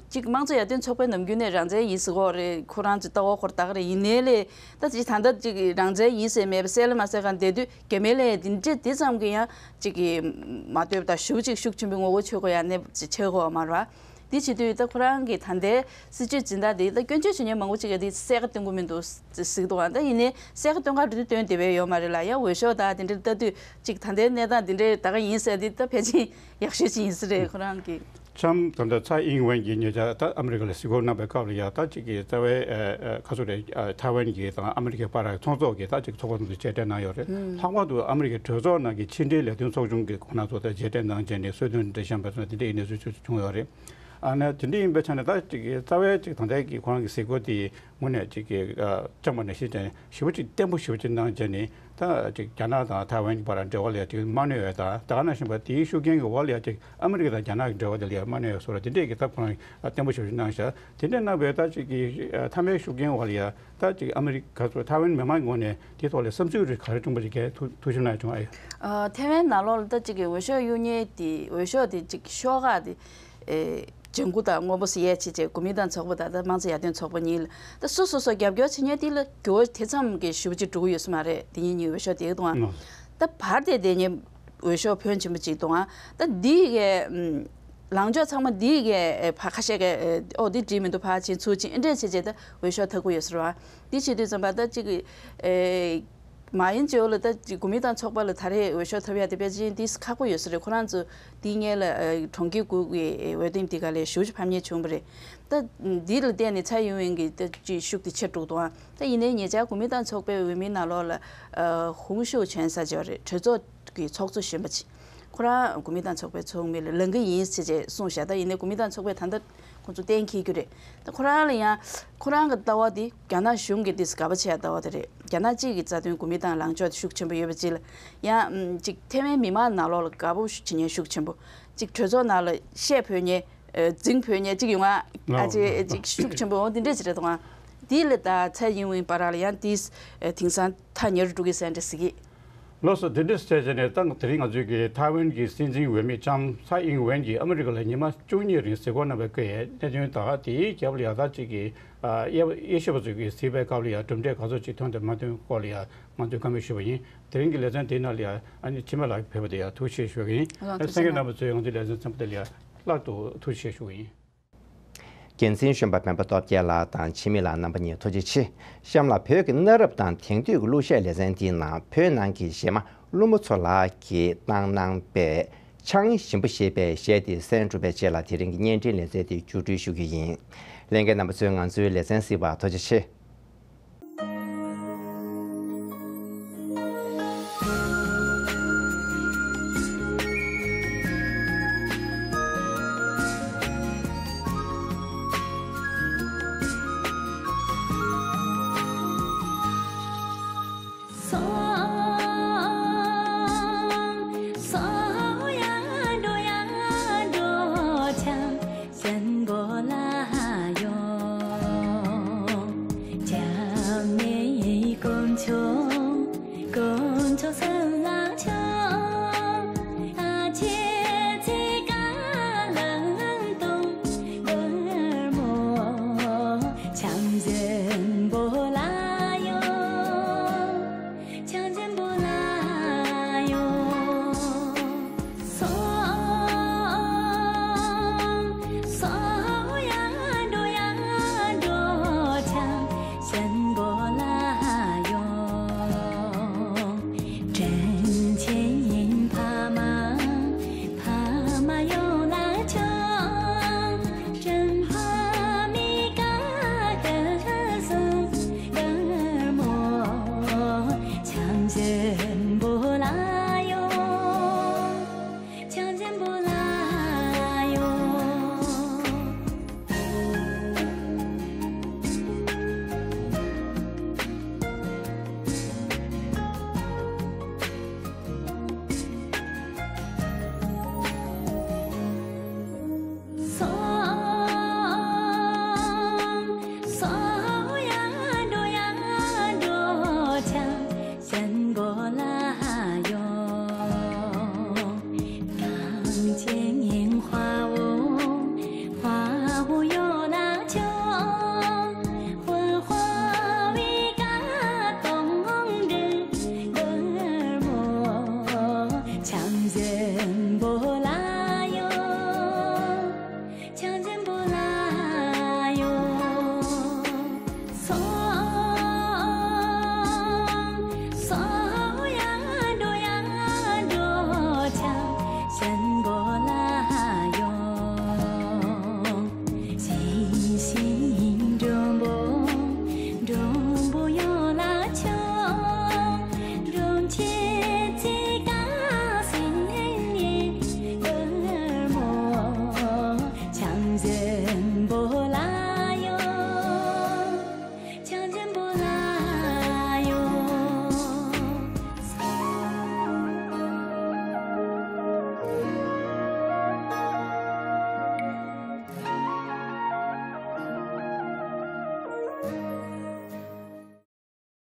ཅིག་དམངས་གཙོ་ཡར་ཐོན་ཚོགས་པའི་ནམ་རྒྱུན་ནས་རང་བཙན་ཡིན་ཟེར་གོ་རེད། ཁོ་རང་ཚོ་ལྟ་བ་ཁོ་རང་ད་ག་རེད། ཡིན་ནའི་ལས་ད་ཅིག་ད་ལྟ་ཅིག་རང་བཙན་ཡིན་ཟེར་མེད་པ་གསལ་ལ་མ་གསལ་གང་བསྡད་དུས་རྒྱ་མིའི་ལས་དེ་འདྲ་དེ་ཙམ་གྱི་ཡང་ཅིག་གི་མ་ལྟོས་པ་དང་ཞེ་པོ་ཅིག་ཤུགས་ཆེན་པོའི་ངོ་རྒོལ་བྱེད་དགོས་ཡ་གནས་ཆགས་ཀྱི་ཡོད་མ་རེད་བ། དེ་བྱེད་དུས་ད་ཁོ་རང་གི་ད་ལྟའི་སྲིད་ཇུས་འཛིན་སྟངས་དེ་ད་སྐྱོན་བརྗོད་བྱེད་མཁན་མང་པོ་ཅིག་གིས་དེ་གསལ་ཁ་སྟོན་གྱི་མི་འདུག་ཟེར་གྱི་འདུག་ཨ། ད་ཡིན་ནའི་གསལ་ཁ་སྟོན་ག་རེ་སྟོན་བསྡད་པའི་ཡོད་མ་རེད་ལ། ཡང་འོས་ཤོག་ད་དེ་འདྲ་ལྟ་དུས་ཅིག་ད་ལྟའི་གནས་སྟངས་དེ་འདྲའི་ད་ག་ཡིན་ཟེར་དེ་ད་ཕལ་ཆེར་ཡག་ཤོས་ཅིག་ཡིན་ས་རེད་ཁོ་རང་གི། ལྕམ་ད་ལྟ་ཚའེ་ཨིན་ཝེན་གྱིས་ཉེ་ཆར་ད་ཨ་མི་རི་ཀ་ལ་གཟིགས་སྐོར་གནང་པའི་སྐབས་ལ་ཡ་ད་ཅིག་གི་རྩ་བའི་ཁ་སོ་རེ་ཐའེ་ཝན་གྱི་དང་ཨ་མི་རི་ཀའི་བར་ཚོང་ཚོགས་ཀྱི་ད་ཅིག་ཚོགས་པ་ཚོ་མཇལ་འཕྲད་གནང་ཡོད་རེད། ལྷག་པར་དུ་ཨ་མི་རི་ཀའི་གྲོས་ཚོགས་ནང་གི་ཕྱི་འབྲེལ་ལས་དོན་ཚོགས་ཆུང་གི་ཁོང་རྣམ་ཚོ་ད་མཇལ་འཕྲད་གནང་བྱས་ནས་གསོལ་སྟོན་འདྲ་བཤམས་པ་སོགས་དེ་འདྲའི་གནས་ཚུལ་ཚོ་བྱུང་ཡོད་རེད། ཨ་ནི་དེ་འདྲ་ཡིན་པའི་ཆ་ནས་ད་ཅིག་རྩ་བའི་ཅིག་ད་ལྟའི་གི་ཁོ་རང་གི་གཟིགས་སྐོར་དེ་དངོས་གནས་ཅིག་གི་ཨ་བཅངས་པ་ནང་བཞིན་བྱས་ནས་ཞེ་པོ་ཅིག་བརྟན་པོ་ཞེ་པོ་ཅིག་གནང་བྱས་ནས། ད་ཅིག་རྒྱ་ནག་དང་ཐའེ་ཝན་གྱི་བར་འབྲེལ་བ་ལ་ཅིག་མ་གནོད་ཡ་དང་། ད་ག་ནང་བཞིན་པ་དེའི་ཤུགས་རྐྱེན་གྱི་འོག་ལ་ཡ་ཅིག་ཨ་མི་རི་ཀ་དང་རྒྱ་ནག་གི་འབྲེལ་བ་དེ་ལ་ཡ་མ་གནོད་ཡ་བཟོ་འདྲ་དེ་འདྲས་ཀྱི་ད་ཁོ་རང་བརྟན་པོ་ཞེ་པོ་ཅིག་གནང་ཤག་དེ་འདྲས་གནང་བའི་ད་ཅིག་གི་ཨ་མཐའ་མའི་ཤུགས་རྐྱེན་འོག་ལ་ཡ་ད་ཅིག་ཨ་མི་རི་ཀ་ཚོ་ཐའེ་ཝན་མི་མང་གི་ངོས་ནས་དེའི་ཐོག་ལ་བསམ་ཚུལ་རེ་ག་རེ་བྱུང་བ་ཅིག་གས་ཐུགས་ཐུགས་ཞིབ་གནང་བྱུང་ཨ་ཡོད། ཨ་ཐའེ་ཝན་ནང་ལོགས་ལ་ད་ཅིག་གི་འོས་ཤོག་གཡུག་མཁན་དེ་འོས་ཤོག་དེ་ཅིག་ཤོག་ཁག་དེ་ཨེ་ལྗང་གུ་དང་སྔོན་པོ་སུ་ཡས་བྱས་བྱས་གོ་མིན་ཏང་ཚོགས་པ་དང་ད་དམངས་གཙོ་ཡར་ཐོན་ཚོགས་པ་གཉིས་ལ་ད་སོ་སོ་སོ་རྒྱབ་སྐྱོར་བྱེད་མཁན་དེ་ལ་འགྱུར་བ་དེ་ཙམ་གྱི་ཞེ་པོ་ཅིག་འགྲོ་གི་ཡོད་ས་མ་རེད། དེ་གཉིས་གཉིས་འོས་ཤོག་དེ་གཏོང་ཨ། ད་བར་དེ་དེ་གཉིས་འོས་ཤོག་ཕོན་ཆེན་པོ་ཅིག་གཏོང་ཨ། ད་འདི་གའི་ཨམ་ལངས་ཕྱོགས་ཚང་མ་འདི་གའི་ཨེ་ཕ་ཁ་ཤས་ཀྱི་ཨེ་ཨོ་འདི་འགྲིག་མི་འདུག་ཕར་ཕྱིན་ཚུར་ཕྱིན་ཨེ་འདྲས་བྱས་བྱས་ད་འོས་ཤོག་འཐབ་ཀྱི་ཡོད་ས་རེད་བ། འདི་བྱེད་དུས་ཙམ་པ་ད་ཅིག་ཨེ། མ་ཡིན་ཅེའོ་ལ་ད་གོ་མིན་ཏང་ཚོགས་པ་ལ་ད་རེས་འོས་ཤོག་ཐོབ་ཡ་དེ་དཔེ་ཅིག་ཏིས་ཁག་པོ་ཡོད་ས་རེད། ཁོ་རང་ཚོ་དེའི་སྔོན་ལ་ཨ་གྲོང་ཁྱེར་དགུ་གི་འོས་འདེམས་དེ་ག་ལས་ཞེ་པོ་ཅིག་ཕམ་ཉེས་བྱུང་བ་རེད། ད་འདི་ལ་བརྟེན་ནས་ཚའེ་ཡིན་ཝེན་གྱི་ད་ཅིག་ཤུགས་དེ་ཆེར་འགྲོ་གི་འདུག་ཨ། ད་ཡིན་ནའི་ཉེ་ཆར་གོ་མིན་ཏང་ཚོགས་པའི་འོས་མིའི་ནང་ལོགས་ལ་ཨ་ཧུང་ཤོ་ཆན་ཟེར་གྱི་ཡོད་རེད། གྲོས་ཚོགས་ཀྱི་ཚོགས་གཙོ་གཞོན་པ་ཅིག་ཁོ་རང་གོ་མིན་ཏང་ཚོགས་པའི་ཚོགས་མི་ལ་ལངས་ཀྱི་ཡིན་ཟེར་བྱས་གསུངས་བཞག་ད་ཡིན་ནའི་གོ་མིན་ཏང་ཚོགས་པས་ད་ལྟ་ཁོ་ཚོ་གཏན་འཁེལ་རྒྱུ་རེད། ད་ཁོ་རང་ལ་ཡང་ཁོ་རང་གི་ལྟ་བ་དེ་རྒྱ་ནག་གཞུང་གི་དེ་དགའ་པོ་བྱེད་ཡ་ལྟ་བ་དེ་རེད། རྒྱ་ནག་གཅིག་གི་རྩ་དོན་གོ་མིན་ཏང་ལངས་ཕྱོགས་དེ་ཤུགས་ཆེན་པོ་ཡོད་པ་ཅིག་ལ་ཡང་ཅིག་ཐའེ་ཝན་མི་མང་ནང་ལོགས་ལ་དགའ་པོ་བྱེད་མཁན་ཤུགས་ཆེན་པོ། ཅིག་གྲོས་ཚོགས་ནང་ལ་བཤད་ཕོད་མཁན་འཛིང་ཕོད་མཁན་ཅིག་ཡོང་ང་ཨ་ཅེ་ཅིག་ཤུགས་ཆེན་པོ་འོང་དེ་འདྲས་ཅིག་རེད་དོ། ང་དེ་ལ་ད་ཚའེ་ཡིན་ཝེན་བར་ལ་ཡང་དེ་དེང་སང་ཐག་ཉེ་རུ་འགྲོ་གི་ཟེར་འདྲ་ཟེར་གི། ལགས་སོ། དེ་འདྲ་བྱས་བྱས་ནས་ད་དེ་རིང་ང་ཚོས་ཀྱི་ཐའེ་ཝན་གྱི་སྲིད་འཛིན་འོས་མི་ལྕམ་ཚའེ་ཨིན་ཝེན་གྱིས་ཨ་མི་རི་ཀ་ལ་ཉི་མ་བཅུ་གཉིས་རིང་གཟིགས་སྐོར་གནང་བའི་སྐབས་ཀྱི་གནད་དོན་དག་དེའི་རྒྱབ་ལ་ཡང་ད་ཅིག་གི་ཨ་དབྱེ་དབྱེ་ཞིབ་པ་ཚོས་ཀྱི་གཟིགས་པའི་སྐབས་ལ་ཡང་གྲུབ་འབྲས་ག་ཚོད་ཅིག་ཐོན་དང་མ་ཐོན་སྐོར་ལ་ཡང་ང་ཚོས་བཀའ་མོལ་ཞུས་པ་ཡིན། དེ་རིང་གི་ལེ་ཚན་དེའི་ནང་ལ་ཡང་ཨ་ནི་འཆི་མེད་ལགས་ཕེབས་པ་དེ་ཡང་ཐུགས་རྗེ་ཆེ་ཞུ་གི་ཡིན། ལགས་ཐུགས་རྗེ་གནང་། གསན་མཁན་རྣམ་པ་ཚོས་ང་ཚོའི་ལེ་ཚན་ཚན་པ་དེ་ལ་ཡང་ལྷག་ཏུ་ཐུགས་རྗེ་ཆེ་ཞུ་གི་ཡིན། འགན་འཛིན་གཞོན་པ་སྤེན་པ་སྟོབས་རྒྱལ་ལགས་དང་འཆི་མེད་ལགས་རྣམ་པ་གཉིས་ཐུགས་རྗེ་ཆེ། གཤམ་ལ་བོད་ཀྱི་གནའ་རབས་དང་དེང་དུས་ཀྱི་གླུ་གཞས་ལེ་ཚན་འདིའི་ནང་བོད་ནང་གི་གཞས་མ་ཀླུ་མོ་མཚོ་ལགས་ཀྱིས་བཏང་གནང་པའི་ཆང་ཞིམ་པོ་ཞེས་པའི་གཞས་དེ་གསན་གྲུབ་པའི་རྗེས་ལ་དེ་རིང་གི་བརྙན་འཕྲིན་ལེ་ཚན་དེ་མཇུག་སྒྲིལ་ཞུ་རྒྱུ་ཡིན། ལྷན་རྒྱས་རྣམ་པ་ཚོས་ང་ཚོའི་ལེ་ཚན་གཟིགས་པར་ཐུགས་རྗེ་ཆེ།